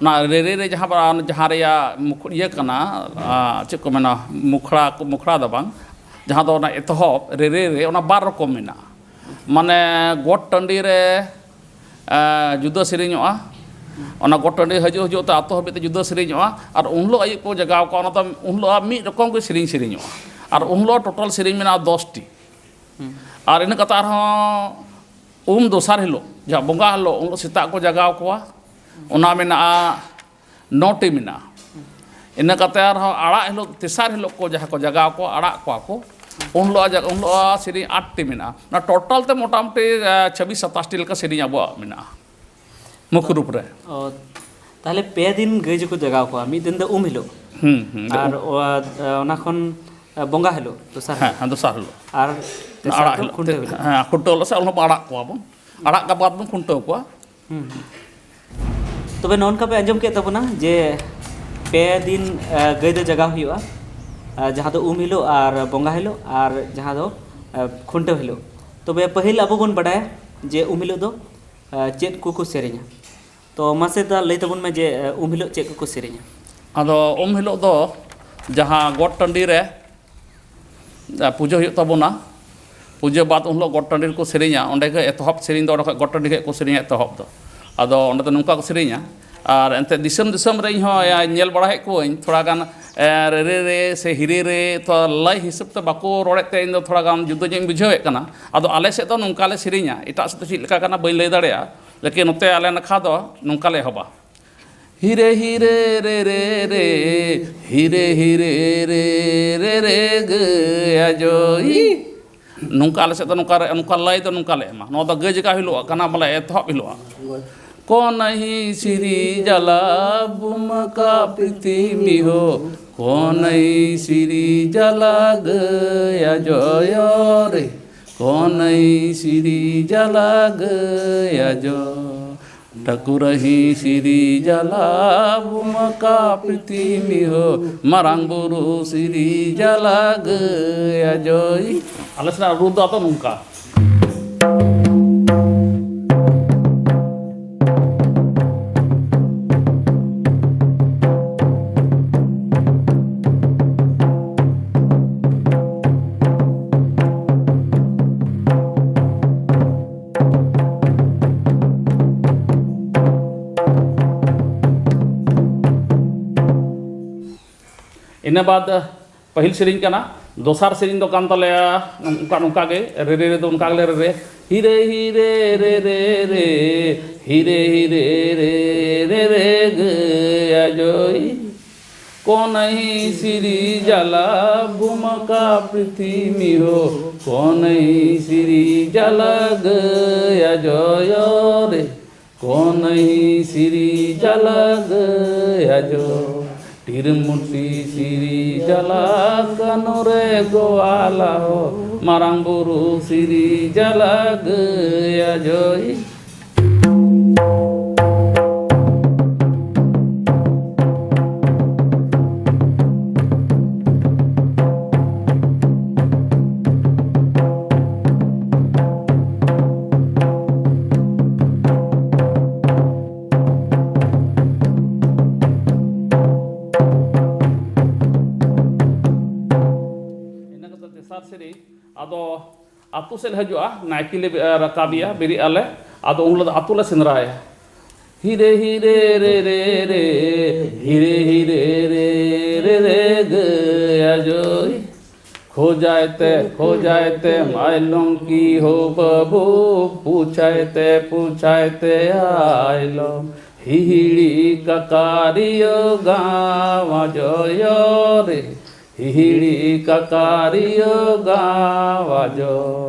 ᱚᱱᱟ ᱨᱮᱨᱮ ᱨᱮ ᱡᱟᱦᱟᱸ ᱵᱟ-, ᱡᱟᱦᱟᱸ ᱨᱮᱭᱟᱜ ᱢᱩᱠ-, ᱤᱭᱟᱹ ᱠᱟᱱᱟ, ᱟ, ᱪᱮᱫ ᱠᱚ ᱢᱮᱱᱟ, ᱢᱩᱠᱷᱲᱟ ᱠᱚ, ᱢᱩᱠᱷᱲᱟ ᱫᱚ ᱵᱟᱝ, ᱡᱟᱦᱟᱸ ᱫᱚ ᱚᱱᱟ ᱮᱛᱚᱦᱚᱵ ᱨᱮᱨᱮ ᱨᱮ, ᱚᱱᱟ ᱵᱟᱨ ᱨᱚᱠᱚᱢ ᱢᱮᱱᱟᱜᱼᱟ᱾ ᱢᱟᱱᱮ ᱜᱚᱴ ᱴᱟᱺᱰᱤ ᱨᱮ, ᱮ, ᱡᱩᱫᱟᱹ ᱥᱮᱨᱮᱧᱚᱜᱼᱟ᱾ ᱚᱱᱟ ᱜᱚᱴ ᱴᱟᱺᱰᱤ ᱦᱤᱡᱩᱜ, ᱦᱤᱡᱩᱜ ᱛᱮ ᱟᱛᱳ ᱦᱟᱹᱵᱤᱡ ᱛᱮ ᱡᱩᱫᱟᱹ ᱥᱮᱨᱮᱧᱚᱜᱼᱟ᱾ ᱟᱨ ᱩᱱ ᱦᱤᱞᱳᱜ ᱟᱹᱭᱩᱵ ᱠᱚ ᱡᱟᱜᱟᱣ ᱠᱚᱣᱟ, ᱚᱱᱟ ᱫᱚ ᱩᱱ ᱦᱤᱞᱳᱜ ᱢᱤᱫ ᱨᱚᱠᱚᱢ ᱜᱮ ᱥᱮᱨᱮᱧ ᱥᱮᱨᱮᱧᱚᱜᱼᱟ᱾ ᱟᱨ ᱩᱱ ᱦᱤᱞᱳᱜ ᱴᱳᱴᱟᱞ ᱥᱮᱨᱮᱧ ᱢᱮᱱᱟᱜᱼᱟ ᱫᱚᱥ ᱴᱤ᱾ ᱟᱨ ᱤᱱᱟᱹ ᱠᱟᱛᱮ ᱟᱨᱦᱚᱸ ᱩᱢ ᱫᱚᱥᱟᱨ ᱦᱤᱞᱳᱜ, ᱡᱟᱦᱟᱸ ᱵᱚᱸᱜᱟ ᱦᱤᱞᱳᱜ, ᱩᱱ ᱦᱤᱞᱳᱜ ᱥᱮᱛᱟᱜ ᱠᱚ ᱡᱟᱜᱟᱣ ᱠᱚᱣᱟ, ᱚᱱᱟ ᱢᱮᱱᱟᱜᱼᱟ ᱱᱚ ᱴᱤ ᱢᱮᱱᱟᱜᱼᱟ᱾ ᱤᱱᱟᱹ ᱠᱟᱛᱮ ᱟᱨᱦᱚᱸ ᱟᱲᱟᱜ ᱦᱤᱞᱳᱜ, ᱛᱮᱥᱟᱨ ᱦᱤᱞᱳᱜ ᱠᱚ ᱡᱟᱦᱟᱸ ᱠᱚ ᱡᱟᱜᱟᱣ ᱠᱚᱣᱟ, ᱟᱲᱟᱜ ᱠᱚᱣᱟ ᱠᱚ, ᱩᱱ ᱦᱤᱞᱳᱜ ᱡᱟ-, ᱩᱱ ᱦᱤᱞᱳᱜ ᱥᱮᱨᱮᱧ ᱟᱴ ᱴᱤ ᱢᱮᱱᱟᱜᱼᱟ᱾ ᱚᱱᱟ ᱴᱳᱴᱟᱞ ᱛᱮ ᱢᱚᱴᱟᱢᱩᱴᱤ, ᱮ, ᱪᱷᱟᱵᱵᱤᱥ ᱥᱟᱛᱟᱥ ᱴᱤ ᱞᱮᱠᱟ ᱥᱮᱨᱮᱧ ᱟᱵᱚᱣᱟᱜ ᱢᱮᱱᱟᱜᱼᱟ ᱢᱩᱠᱷ ᱨᱩᱯ ᱨᱮ᱾ ᱚ, ᱛᱟᱦᱞᱮ ᱯᱮ ᱫᱤᱱ ᱜᱟᱹᱭ ᱡᱟᱹᱜᱩ ᱡᱟᱜᱟᱣ ᱠᱚᱣᱟ, ᱢᱤᱫ ᱫᱤᱱ ᱫᱚ ᱩᱢ ᱦᱤᱞᱳᱜ᱾ ᱦᱩᱸ, ᱦᱩᱸ, ᱟᱨ ᱩᱢ᱾ ᱚ-, ᱚᱱᱟ ᱠᱷᱚᱱ, ᱮ, ᱵᱚᱸᱜᱟ ᱦᱤᱞᱳᱜ, ᱫᱚᱥᱟᱨ ᱦᱮᱸ, ᱦᱤᱞᱳᱜ᱾ ᱦᱮᱸ, ᱫᱚᱥᱟᱨ ᱦᱤᱞᱳᱜ᱾ ᱟᱨ ᱚᱱᱟ ᱛᱮᱥᱟᱨ ᱟᱲᱟᱜ ᱫᱚ ᱦᱤᱞᱳᱜ, ᱠᱷᱩᱱᱴᱟᱹᱣ ᱦᱤᱞᱳᱜ᱾ ᱦᱮᱸ, ᱠᱷᱩᱱᱴᱟᱹᱣ ᱦᱤᱞᱳᱜ ᱥᱮ ᱩᱱ ᱦᱤᱞᱳᱜ ᱵᱚᱱ ᱟᱲᱟᱜ ᱠᱚᱣᱟ ᱵᱚᱱ᱾ ᱟᱲᱟᱜ ᱠᱟᱛᱮ ᱵᱚᱱ ᱠᱷᱩᱱᱴᱟᱹᱣ ᱠᱚᱣᱟ᱾ ᱦᱩᱸ, ᱦᱩᱸ᱾ ᱛᱚᱵᱮ ᱱᱚᱜᱼᱚ ᱱᱚᱝᱠᱟ ᱯᱮ ᱟᱸᱡᱚᱢ ᱠᱮᱫ ᱛᱟᱵᱚᱱᱟ ᱡᱮ ᱯᱮ ᱫᱤᱱ, ᱮ, ᱜᱟᱹᱭ ᱫᱚ ᱡᱟᱜᱟᱣ ᱦᱩᱭᱩᱜᱼᱟ, ᱮ, ᱡᱟᱦᱟᱸ ᱫᱚ ᱩᱢ ᱦᱤᱞᱳᱜ ᱟᱨ ᱵᱚᱸᱜᱟ ᱦᱤᱞᱳᱜ ᱟᱨ ᱡᱟᱦᱟᱸ ᱫᱚ, ᱮ, ᱠᱷᱩᱱᱴᱟᱹᱣ ᱦᱤᱞᱳᱜ᱾ ᱛᱚᱵᱮ ᱯᱟᱹᱦᱤᱞ ᱟᱵᱚ ᱵᱚᱱ ᱵᱟᱰᱟᱭᱟ ᱡᱮ ᱩᱢ ᱦᱤᱞᱳᱜ ᱫᱚ, ᱮ, ᱪᱮᱫ ᱠᱚᱠᱚ ᱥᱮᱨᱮᱧᱟ? ᱛᱚ ᱢᱟᱥᱮ ᱫᱟ ᱞᱟᱹᱭ ᱛᱟᱵᱚᱱ ᱢᱮ ᱡᱮ, ᱮ, ᱩᱢ ᱦᱤᱞᱳᱜ ᱪᱮᱫ ᱠᱚᱠᱚ ᱥᱮᱨᱮᱧᱟ? ᱟᱫᱚ ᱩᱢ ᱦᱤᱞᱳᱜ ᱫᱚ ᱡᱟᱦᱟᱸ ᱜᱚᱴ ᱴᱟᱺᱰᱤ ᱨᱮ ᱟᱨ ᱯᱩᱡᱟᱹ ᱦᱩᱭᱩᱜ ᱛᱟᱵᱚᱱᱟ᱾ ᱯᱩᱡᱟᱹ ᱵᱟᱫᱽ ᱩᱱ ᱦᱤᱞᱳᱜ ᱜᱚᱴ ᱴᱟᱺᱰᱤ ᱨᱮᱠᱚ ᱥᱮᱨᱮᱧᱟ, ᱚᱸᱰᱮ ᱜᱮ ᱮᱛᱚᱦᱚᱵ ᱥᱮᱨᱮᱧ ᱫᱚ ᱚᱸᱰᱮ ᱠᱷᱚᱱ ᱜᱚᱴ ᱴᱟᱺᱰᱤ ᱠᱷᱚᱱ ᱠᱚ ᱥᱮᱨᱮᱧᱟ ᱮᱛᱚᱦᱚᱵ ᱫᱚ᱾ ᱟᱫᱚ ᱚᱸᱰᱮ ᱫᱚ ᱱᱚᱝᱠᱟ ᱠᱚ ᱥᱮᱨᱮᱧᱟ᱾ ᱟᱨ ᱮᱱᱛᱮᱫ ᱫᱤᱥᱚᱢ ᱫᱤᱥᱚᱢ ᱨᱮ ᱤᱧ ᱦᱚᱸ ᱧᱮᱞ ᱵᱟᱲᱟ ᱦᱮᱡ ᱠᱚᱣᱟᱹᱧ, ᱛᱷᱚᱲᱟ ᱜᱟᱱ ᱮ, ᱨᱮᱨᱮ ᱨᱮ ᱥᱮ ᱦᱤᱨᱮ ᱨᱮ, ᱛᱚ ᱞᱟᱭ ᱦᱤᱥᱟᱹᱵ ᱛᱮ ᱵᱟᱠᱚ ᱨᱚᱲᱮᱫ ᱛᱮ ᱤᱧ ᱫᱚ ᱛᱷᱚᱲᱟ ᱜᱟᱱ ᱡᱩᱫᱟᱹ ᱧᱚᱜ ᱤᱧ ᱵᱩᱡᱷᱟᱹᱣᱮᱫ ᱠᱟᱱᱟ᱾ ᱟᱫᱚ ᱟᱞᱮ ᱥᱮᱫ ᱫᱚ ᱱᱚᱝᱠᱟ ᱞᱮ ᱥᱮᱨᱮᱧᱟ, ᱮᱴᱟᱜ ᱥᱮᱫ ᱫᱚ ᱪᱮᱫ ᱞᱮᱠᱟ ᱠᱟᱱᱟ ᱵᱟᱹᱧ ᱞᱟᱹᱭ ᱫᱟᱲᱮᱭᱟᱜᱼᱟ, ᱞᱮᱠᱤᱱ ᱱᱚᱛᱮ ᱟᱞᱮ ᱱᱟᱠᱷᱟ ᱫᱚ ᱱᱚᱝᱠᱟ ᱞᱮ ᱮᱦᱚᱵᱟ᱾ ᱦᱤᱨᱮ ᱦᱤᱨᱮ ᱨᱮ ᱨᱮ ᱨᱮ, ᱦᱤᱨᱮ ᱦᱤᱨᱮ ᱨᱮ ᱨᱮ ᱨᱮ ᱜᱟᱹᱭ ᱟᱡᱚᱭ᱾ ᱱᱚᱝᱠᱟ ᱟᱞᱮ ᱥᱮᱫ ᱫᱚ ᱱᱚᱝᱠᱟ ᱨᱮ, ᱱᱚᱝᱠᱟ ᱞᱟᱭ ᱫᱚ ᱱᱚᱝᱠᱟ ᱞᱮ ᱮᱢᱟ᱾ ᱱᱚᱣᱟ ᱫᱚ ᱜᱟᱹᱭ ᱡᱟᱜᱟᱣ ᱦᱤᱞᱳᱜ ᱠᱟᱱᱟ, ᱵᱚᱞᱮ ᱮᱛᱚᱦᱚᱵ ᱦᱤᱞᱳᱜ᱾ ᱠᱚᱱᱟᱦᱤ ᱥᱤᱨᱤ ᱡᱟᱞᱟ ᱵᱩᱢᱟ ᱠᱟ ᱯᱨᱤᱛᱤᱢᱤ ᱦᱳ, ᱠᱚᱱᱟᱦᱤ ᱥᱤᱨᱤ ᱡᱟᱞᱟ ᱜᱟᱹᱭ ᱟᱡᱚᱭᱚ ᱨᱮ, ᱠᱚᱱᱟᱦᱤ ᱥᱤᱨᱤ ᱡᱟᱞᱟ ᱜᱟᱹᱭ ᱟᱡᱚ᱾ ᱴᱷᱟᱹᱠᱩᱨᱟᱦᱤ ᱥᱤᱨᱤ ᱡᱟᱞᱟ ᱵᱩᱢᱟ ᱠᱟ ᱯᱨᱤᱛᱤᱢᱤ ᱦᱳ, ᱢᱟᱨᱟᱝ ᱵᱩᱨᱩ ᱥᱤᱨᱤ ᱡᱟᱞᱟ ᱜᱟᱹᱭ ᱟᱡᱚᱭ᱾ ᱟᱞᱮ ᱥᱮᱱᱟᱜ ᱨᱩ ᱫᱚ ᱟᱫᱚ ᱱᱚᱝᱠᱟ᱾ ᱤᱱᱟᱹ ᱵᱟᱫ ᱯᱟᱹᱦᱤᱞ ᱥᱮᱨᱮᱧ ᱠᱟᱱᱟ, ᱫᱚᱥᱟᱨ ᱥᱮᱨᱮᱧ ᱫᱚ ᱠᱟᱱ ᱛᱟᱞᱮᱭᱟ ᱱᱚᱝᱠᱟ, ᱱᱚᱝᱠᱟ ᱜᱮ, ᱨᱮᱨᱮ ᱨᱮᱫᱚ ᱚᱱᱠᱟ ᱜᱮᱞᱮ ᱨᱮᱨᱮ, ᱦᱤᱨᱮ ᱦᱤᱨᱮ ᱨᱮ ᱨᱮ ᱨᱮ, ᱦᱤᱨᱮ ᱦᱤᱨᱮ ᱨᱮ ᱨᱮ ᱜᱟᱹᱭ ᱟᱡᱚᱭ᱾ ᱠᱚᱱᱟᱦᱤ ᱥᱤᱨᱤ ᱡᱟᱞᱟ ᱵᱩᱢᱟ ᱠᱟ ᱯᱨᱤᱛᱤᱢᱤ ᱦᱳ, ᱠᱚᱱᱟᱦᱤ ᱥᱤᱨᱤ ᱡᱟᱞᱟ ᱜᱟᱹᱭ ᱟᱡᱚᱭᱚ ᱨᱮ᱾ ᱠᱚᱱᱟᱦᱤ ᱥᱤᱨᱤ ᱡᱟᱞᱟ ᱜᱟᱹᱭ ᱟᱡᱚ, ᱴᱤᱨᱢᱩᱴᱤ ᱥᱤᱨᱤ ᱡᱟᱞᱟ ᱠᱟᱱᱩ ᱨᱮ ᱜᱳᱣᱟᱞᱟ ᱦᱳ, ᱢᱟᱨᱟᱝ ᱵᱩᱨᱩ ᱥᱤᱨᱤ ᱡᱟᱞᱟ ᱜᱟᱹᱭ ᱟᱡᱚᱭ᱾ ᱟᱫᱚ ᱟᱹᱛᱩ ᱥᱮᱫ ᱞᱮ ᱦᱤᱡᱩᱜᱼᱟ, ᱱᱟᱭᱠᱮ ᱞᱮ ᱵᱮ-, ᱨᱟᱠᱟᱵᱮᱭᱟ, ᱵᱮᱨᱮᱫ ᱟᱞᱮ᱾ ᱟᱫᱚ ᱩᱱ ᱦᱤᱞᱳᱜ ᱫᱚ ᱟᱹᱛᱩ ᱞᱮ ᱥᱮᱸᱫᱽᱨᱟᱭᱟ᱾ ᱦᱤᱨᱮ ᱦᱤᱨᱮ ᱨᱮ ᱨᱮ ᱨᱮ, ᱦᱤᱨᱮ ᱦᱤᱨᱮ ᱨᱮ ᱨᱮ ᱜᱟᱹᱭ ᱟᱡᱚᱭ᱾ ᱠᱷᱳᱡᱟᱭ ᱛᱮ ᱠᱷᱳᱡᱟᱭ ᱛᱮ ᱢᱟᱭᱞᱚᱢ ᱠᱤ ᱦᱳ ᱵᱟᱹᱵᱩ, ᱯᱩᱪᱷᱟᱭ ᱛᱮ ᱯᱩᱪᱷᱟᱭ ᱛᱮ ᱟᱭᱞᱚᱢ᱾ ᱦᱤᱦᱤᱲᱤ ᱠᱟᱠᱟᱨᱤᱭᱟᱹ ᱜᱟᱶ ᱟᱡᱚᱭᱚ ᱨᱮ, ᱦᱤᱦᱤᱲᱤ ᱠᱟᱠᱟᱨᱤᱭᱟᱹ ᱜᱟᱶ ᱟᱡᱚ᱾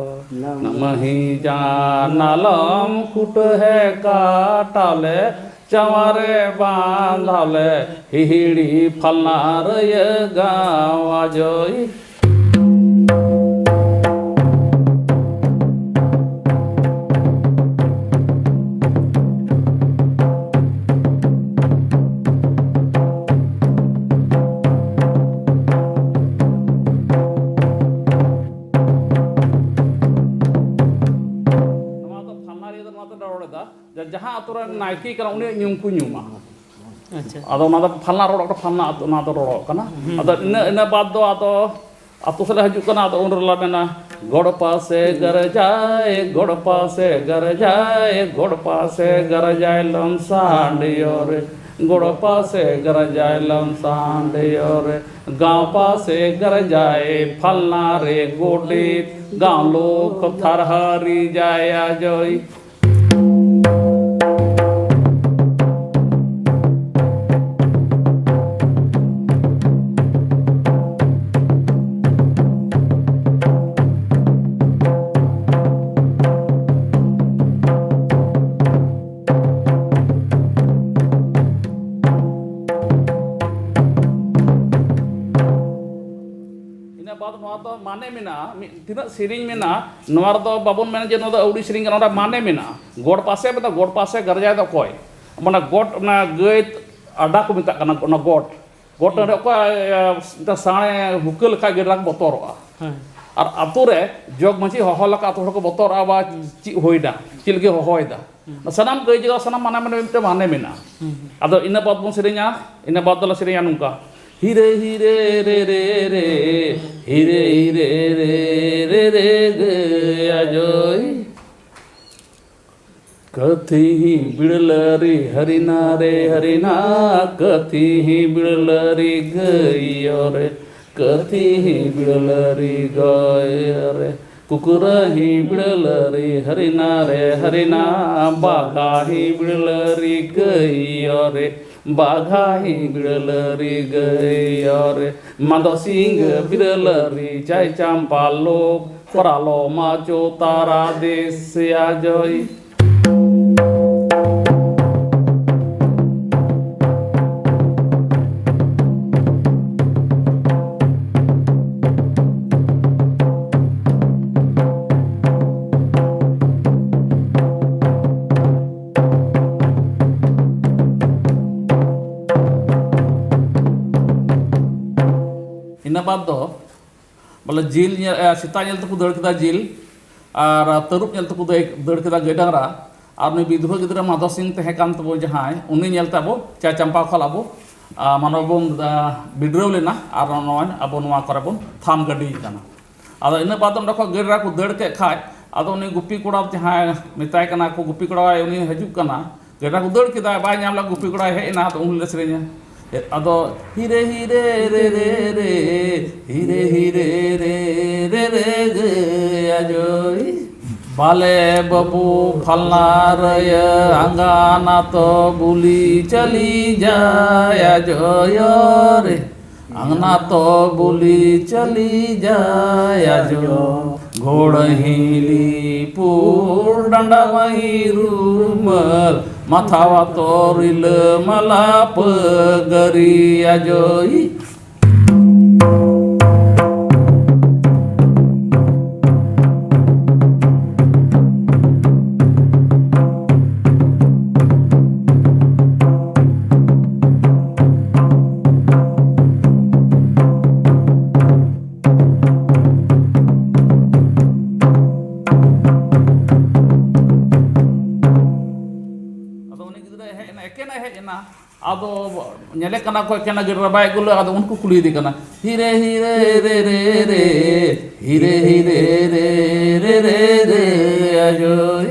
ᱱᱟᱢᱟᱦᱤ ᱡᱟᱱᱟᱞᱚᱢ ᱠᱩᱴᱟᱹ ᱦᱮ ᱠᱟᱴᱟᱞᱮ, ᱪᱟᱣᱟᱨᱮ ᱵᱟᱸᱫᱷᱟᱞᱮ, ᱦᱤᱦᱤᱲᱤ ᱯᱷᱟᱞᱱᱟ ᱨᱟᱹᱭᱟᱹ ᱜᱟᱶ ᱟᱡᱚᱭ᱾ ᱱᱚᱣᱟ ᱫᱚ ᱯᱷᱟᱞᱱᱟ ᱨᱮ ᱫᱚ ᱱᱚᱣᱟ ᱫᱚ ᱨᱚᱲ ᱮᱫᱟ, ᱡᱟ-, ᱡᱟᱦᱟᱸ ᱟᱛᱳ ᱨᱮᱱ ᱱᱟᱭᱠᱮ ᱠᱟᱱᱟ, ᱩᱱᱤᱭᱟᱜ ᱧᱩᱢ ᱠᱚ ᱧᱩᱢᱟ᱾ ᱟᱪᱪᱷᱟ᱾ ᱟᱫᱚ ᱚᱱᱟ ᱫᱚ ᱯᱷᱟᱞᱱᱟ ᱨᱚᱲᱚᱜ ᱠᱟᱱᱟ, ᱯᱷᱟᱞᱱᱟ ᱟᱛᱳ, ᱚᱱᱟ ᱫᱚ ᱨᱚᱲᱚᱜ ᱠᱟᱱᱟ᱾ ᱦᱩᱸ᱾ ᱟᱫᱚ ᱤᱱᱟᱹ, ᱤᱱᱟᱹ ᱵᱟᱫᱽ ᱫᱚ ᱟᱫᱚ ᱟᱛᱳ ᱥᱮᱫ ᱞᱮ ᱦᱤᱡᱩᱜ ᱠᱟᱱᱟ, ᱟᱫᱚ ᱩᱱ ᱨᱮᱞᱮ ᱢᱮᱱᱟ, "ᱜᱚᱲᱯᱟ ᱥᱮ ᱜᱟᱨᱡᱟᱭ, ᱜᱚᱲᱯᱟ ᱥᱮ ᱜᱟᱨᱡᱟᱭ, ᱜᱚᱲᱯᱟ ᱥᱮ ᱜᱟᱨᱡᱟᱭ ᱞᱚᱢ ᱥᱟᱰᱮᱭᱚ ᱨᱮ, ᱜᱚᱲᱯᱟ ᱥᱮ ᱜᱟᱨᱡᱟᱭ ᱞᱚᱢ ᱥᱟᱰᱮᱭᱚ ᱨᱮ, ᱜᱟᱶᱯᱟ ᱥᱮ ᱜᱟᱨᱡᱟᱭ ᱯᱷᱟᱞᱱᱟ ᱨᱮ ᱜᱚᱰᱮᱛ, ᱜᱟᱶ ᱞᱳᱠ ᱛᱷᱟᱨᱦᱟᱨᱤ ᱡᱟᱭᱟ ᱡᱚᱭ᱾" ᱤᱱᱟᱹ ᱵᱟᱫᱽ ᱱᱚᱣᱟ ᱫᱚ ᱢᱟᱱᱮ ᱢᱮᱱᱟᱜᱼᱟ, ᱢᱤᱫ ᱛᱤᱱᱟᱹᱜ ᱥᱮᱨᱮᱧ ᱢᱮᱱᱟᱜᱼᱟ, ᱱᱚᱣᱟ ᱨᱮᱫᱚ ᱵᱟᱵᱚᱱ ᱢᱮᱱᱟ ᱡᱮ ᱱᱚᱣᱟ ᱫᱚ ᱟᱹᱣᱲᱤ ᱥᱮᱨᱮᱧ ᱠᱟᱱᱟ, ᱱᱚᱣᱟ ᱨᱮ ᱢᱟᱱᱮ ᱢᱮᱱᱟᱜᱼᱟ᱾ ᱜᱚᱰ ᱯᱟᱥᱮ ᱢᱮᱱᱫᱟ, ᱜᱚᱰ ᱯᱟᱥᱮ ᱜᱟᱨᱡᱟᱭ ᱫᱚ ᱚᱠᱚᱭ? ᱢᱟᱱᱮ ᱜᱚᱰ, ᱚᱱᱟ ᱜᱟᱹᱭ ᱟᱰᱟ ᱠᱚ ᱢᱮᱛᱟᱜ ᱠᱟᱱᱟ, ᱚᱱᱟ ᱜᱚᱰ᱾ ᱜᱚᱰ ᱴᱟᱺᱰᱤ ᱚᱠᱚᱭ, ᱮ, ᱢᱤᱫᱴᱟᱝ ᱥᱟᱬᱮ ᱦᱩᱠᱟᱹ ᱞᱮᱠᱷᱟᱡ ᱜᱮ ᱰᱟᱠ ᱵᱚᱛᱚᱨᱚᱜᱼᱟ᱾ ᱦᱮᱸ᱾ ᱟᱨ ᱟᱛᱳ ᱨᱮ ᱡᱚᱜᱽ ᱢᱟᱹᱡᱷᱤ ᱦᱚᱦᱚ ᱞᱮᱠᱷᱟᱡ ᱟᱛᱳ ᱦᱚᱲ ᱠᱚ ᱵᱚᱛᱚᱨᱚᱜᱼᱟ, ᱵᱟ ᱦᱩᱸ᱾ ᱪᱮᱫ ᱦᱩᱭᱱᱟ, ᱪᱮᱫ ᱞᱟᱹᱜᱤᱫ ᱦᱚᱦᱚᱭᱮᱫᱟ? ᱦᱩᱸ᱾ ᱥᱟᱱᱟᱢ ᱜᱟᱹᱭ ᱡᱟᱜᱟᱣ, ᱥᱟᱱᱟᱢ ᱢᱟᱱᱮ, ᱢᱟᱱᱮ ᱢᱤᱫᱴᱮᱱ ᱢᱟᱱᱮ ᱢᱮᱱᱟᱜᱼᱟ᱾ ᱦᱩᱸ, ᱦᱩᱸ᱾ ᱟᱫᱚ ᱤᱱᱟᱹ ᱵᱟᱫ ᱵᱚᱱ ᱥᱮᱨᱮᱧᱟ, ᱤᱱᱟᱹ ᱵᱟᱫ ᱫᱚᱞᱮ ᱥᱮᱨᱮᱧᱟ ᱱᱚᱝᱠᱟ, ᱦᱤᱨᱮ ᱦᱤᱨᱮ ᱨᱮ ᱨᱮ ᱨᱮ, ᱦᱤᱨᱮ ᱦᱤᱨᱮ ᱨᱮ ᱨᱮ ᱜᱟᱹᱭ ᱟᱡᱚᱭ᱾ ᱠᱟᱹᱛᱷᱤ ᱦᱤ ᱵᱤᱲᱞᱟᱹᱨᱤ ᱦᱟᱨᱤᱱᱟ ᱨᱮ ᱦᱟᱨᱤᱱᱟ, ᱠᱟᱹᱛᱷᱤ ᱦᱤ ᱵᱤᱲᱞᱟᱹᱨᱤ ᱜᱟᱹᱭ ᱨᱮ, ᱠᱟᱹᱛᱷᱤ ᱦᱤ ᱵᱤᱲᱞᱟᱹᱨᱤ ᱜᱟᱹᱭ ᱨᱮ, ᱠᱩᱠᱩᱨᱟᱹ ᱦᱤ ᱵᱤᱲᱞᱟᱹᱨᱤ ᱦᱟᱨᱤᱱᱟ ᱨᱮ ᱦᱟᱨᱤᱱᱟ, ᱵᱟᱜᱷᱟ ᱦᱤ ᱵᱤᱲᱞᱟᱹᱨᱤ ᱜᱟᱹᱭ ᱨᱮ, ᱵᱟᱜᱷᱟ ᱦᱤ ᱵᱤᱲᱞᱟᱹᱨᱤ ᱜᱟᱹᱭ ᱨᱮ, ᱢᱟᱫᱚ ᱥᱤᱝᱜᱟᱹ ᱵᱤᱲᱞᱟᱹᱨᱤ ᱪᱟᱭ ᱪᱟᱢᱯᱟ ᱞᱳᱠ, ᱯᱨᱟᱞᱚ ᱢᱟ ᱪᱳ ᱛᱟᱨᱟ ᱫᱮᱥ ᱥᱮᱭᱟ ᱡᱚᱭ᱾ ᱤᱱᱟᱹ ᱵᱟᱫᱽ ᱫᱚ ᱵᱚᱞᱮ ᱡᱤᱞ ᱧᱮᱞ, ᱮ, ᱥᱮᱛᱟ ᱧᱮᱞ ᱛᱮᱠᱚ ᱫᱟᱹᱲ ᱠᱮᱫᱟ ᱡᱤᱞ, ᱟᱨ ᱛᱟᱹᱨᱩᱵ ᱧᱮᱞ ᱛᱮᱠᱚ ᱫᱟᱹᱭ-, ᱫᱟᱹᱲ ᱠᱮᱫᱟ ᱜᱟᱹᱭ ᱰᱟᱝᱨᱟ, ᱟᱨ ᱩᱱᱤ ᱵᱤᱫᱷᱣᱟᱹ ᱜᱤᱫᱽᱨᱟᱹ ᱢᱟᱫᱷᱚ ᱥᱤᱝ ᱛᱟᱦᱮᱸ ᱠᱟᱱ ᱛᱟᱵᱚ ᱡᱟᱦᱟᱸᱭ, ᱩᱱᱤ ᱧᱮᱞ ᱛᱮ ᱟᱵᱚ ᱪᱟ ᱪᱟᱢᱯᱟ ᱠᱷᱚᱱ ᱟᱵᱚ, ᱟ, ᱢᱟᱱᱮ ᱵᱚᱱ, ᱟ, ᱵᱤᱰᱨᱟᱹᱣ ᱞᱮᱱᱟ, ᱟᱨ ᱱᱚᱜᱼᱚᱭ ᱟᱵᱚ ᱱᱚᱣᱟ ᱠᱚᱨᱮ ᱵᱚᱱ ᱛᱷᱟᱢ ᱜᱟᱹᱰᱤ ᱠᱟᱱᱟ᱾ ᱟᱫᱚ ᱤᱱᱟᱹ ᱵᱟᱫ ᱚᱸᱰᱮ ᱠᱷᱚᱱ ᱜᱟᱹᱭ ᱰᱟᱝᱨᱟ ᱠᱚ ᱫᱟᱹᱲ ᱠᱮᱫ ᱠᱷᱟᱡ, ᱟᱫᱚ ᱩᱱᱤ ᱜᱩᱯᱤ ᱠᱚᱲᱟ ᱡᱟᱦᱟᱸᱭ ᱢᱮᱛᱟᱭ ᱠᱟᱱᱟ ᱠᱚ, ᱜᱩᱯᱤ ᱠᱚᱲᱟ ᱩᱱᱤ ᱦᱤᱡᱩᱜ ᱠᱟᱱᱟ, ᱜᱟᱹᱭ ᱰᱟᱝᱨᱟ ᱠᱚ ᱫᱟᱹᱲ ᱠᱮᱫᱟ, ᱵᱟᱭ ᱧᱟᱢ ᱞᱮᱫ ᱜᱩᱯᱤ ᱠᱚᱲᱟᱭ ᱦᱮᱡ ᱮᱱᱟ, ᱟᱫᱚ ᱩᱱ ᱦᱤᱞᱳᱜ ᱞᱮ ᱥᱮᱨᱮᱧᱟ᱾ ᱟᱫᱚ ᱦᱤᱨᱮ ᱦᱤᱨᱮ ᱨᱮ ᱨᱮ ᱨᱮ, ᱦᱤᱨᱮ ᱦᱤᱨᱮ ᱨᱮ ᱨᱮ ᱨᱮ ᱜᱟᱹᱭ ᱟᱡᱚᱭ᱾ ᱵᱟᱞᱮ ᱵᱟᱹᱵᱩ ᱯᱷᱟᱞᱱᱟ ᱨᱟᱹᱭᱟᱹ ᱟᱸᱜᱟᱱᱟ ᱛᱚ ᱵᱩᱞᱤ ᱪᱟᱹᱞᱤ ᱡᱟᱭᱟ ᱡᱚᱭᱚ ᱨᱮ᱾ ᱟᱸᱜᱟᱱᱟ ᱛᱚ ᱵᱩᱞᱤ ᱪᱟᱹᱞᱤ ᱡᱟᱭᱟ ᱡᱚ᱾ ᱜᱷᱳᱲ ᱦᱤᱞᱤ ᱯᱩᱨ ᱰᱟᱸᱰᱟ ᱢᱟᱹᱦᱤ ᱨᱩᱢᱟᱹᱞ᱾ ᱢᱟᱛᱷᱟᱣᱟ ᱛᱚ ᱨᱤᱞᱟᱹ ᱢᱟᱞᱟ ᱯᱟᱹᱜᱟᱹᱨᱤ ᱟᱡᱚᱭ᱾ ᱟᱫᱚ ᱩᱱᱤ ᱜᱤᱫᱽᱨᱟᱹᱭ ᱦᱮᱡ ᱮᱱᱟ, ᱮᱠᱮᱱᱮ ᱦᱮᱡ ᱮᱱᱟ᱾ ᱟᱫᱚ ᱧᱮᱞᱮ ᱠᱟᱱᱟ ᱠᱚ ᱮᱠᱮᱱ ᱜᱟᱹᱰᱤ ᱨᱮ ᱵᱟᱭ ᱟᱹᱜᱩ ᱞᱮᱫ, ᱟᱫᱚ ᱩᱱᱠᱩ ᱠᱩᱞᱤᱭᱮᱫᱮ ᱠᱟᱱᱟ, ᱦᱤᱨᱮ ᱦᱤᱨᱮ ᱨᱮ ᱨᱮ ᱨᱮ, ᱦᱤᱨᱮ ᱦᱤᱨᱮ ᱨᱮ ᱨᱮ ᱨᱮ, ᱟᱡᱳᱭ᱾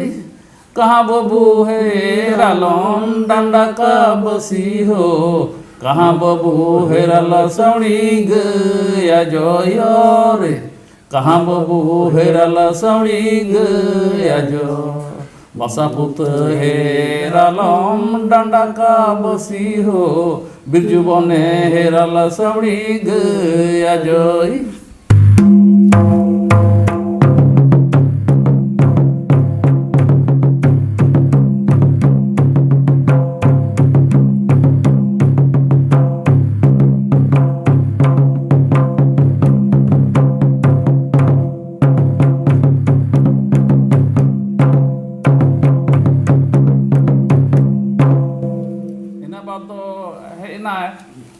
ᱠᱟᱦᱟᱸ ᱵᱟᱹᱵᱩ ᱦᱮᱨᱟᱞᱚᱢ ᱰᱟᱸᱰᱟ ᱠᱟ ᱵᱟᱹᱥᱤ ᱦᱳ, ᱠᱟᱦᱟᱸ ᱵᱟᱹᱵᱩ ᱦᱮᱨᱟᱞ ᱥᱟᱹᱣᱲᱤ ᱜᱟᱹᱭ ᱟᱡᱳᱭ ᱨᱮ᱾ ᱠᱟᱦᱟᱸ ᱵᱟᱹᱵᱩ ᱦᱮᱨᱟᱞ ᱥᱟᱹᱣᱲᱤ ᱜᱟᱹᱭ ᱟᱡᱳ, ᱵᱟᱥᱟ ᱯᱩᱛᱟᱹ ᱦᱮᱨᱟᱞᱚᱢ ᱰᱟᱸᱰᱟ ᱠᱟ ᱵᱟᱹᱥᱤ ᱦᱳ, ᱵᱤᱨᱡᱩ ᱵᱚᱱᱮ ᱦᱮᱨᱟᱞ ᱥᱟᱹᱣᱲᱤ ᱜᱟᱹᱭ ᱟᱡᱳᱭ᱾ ᱤᱱᱟᱹ ᱵᱟᱫᱽ ᱫᱚ ᱦᱮᱡ ᱮᱱᱟᱭ,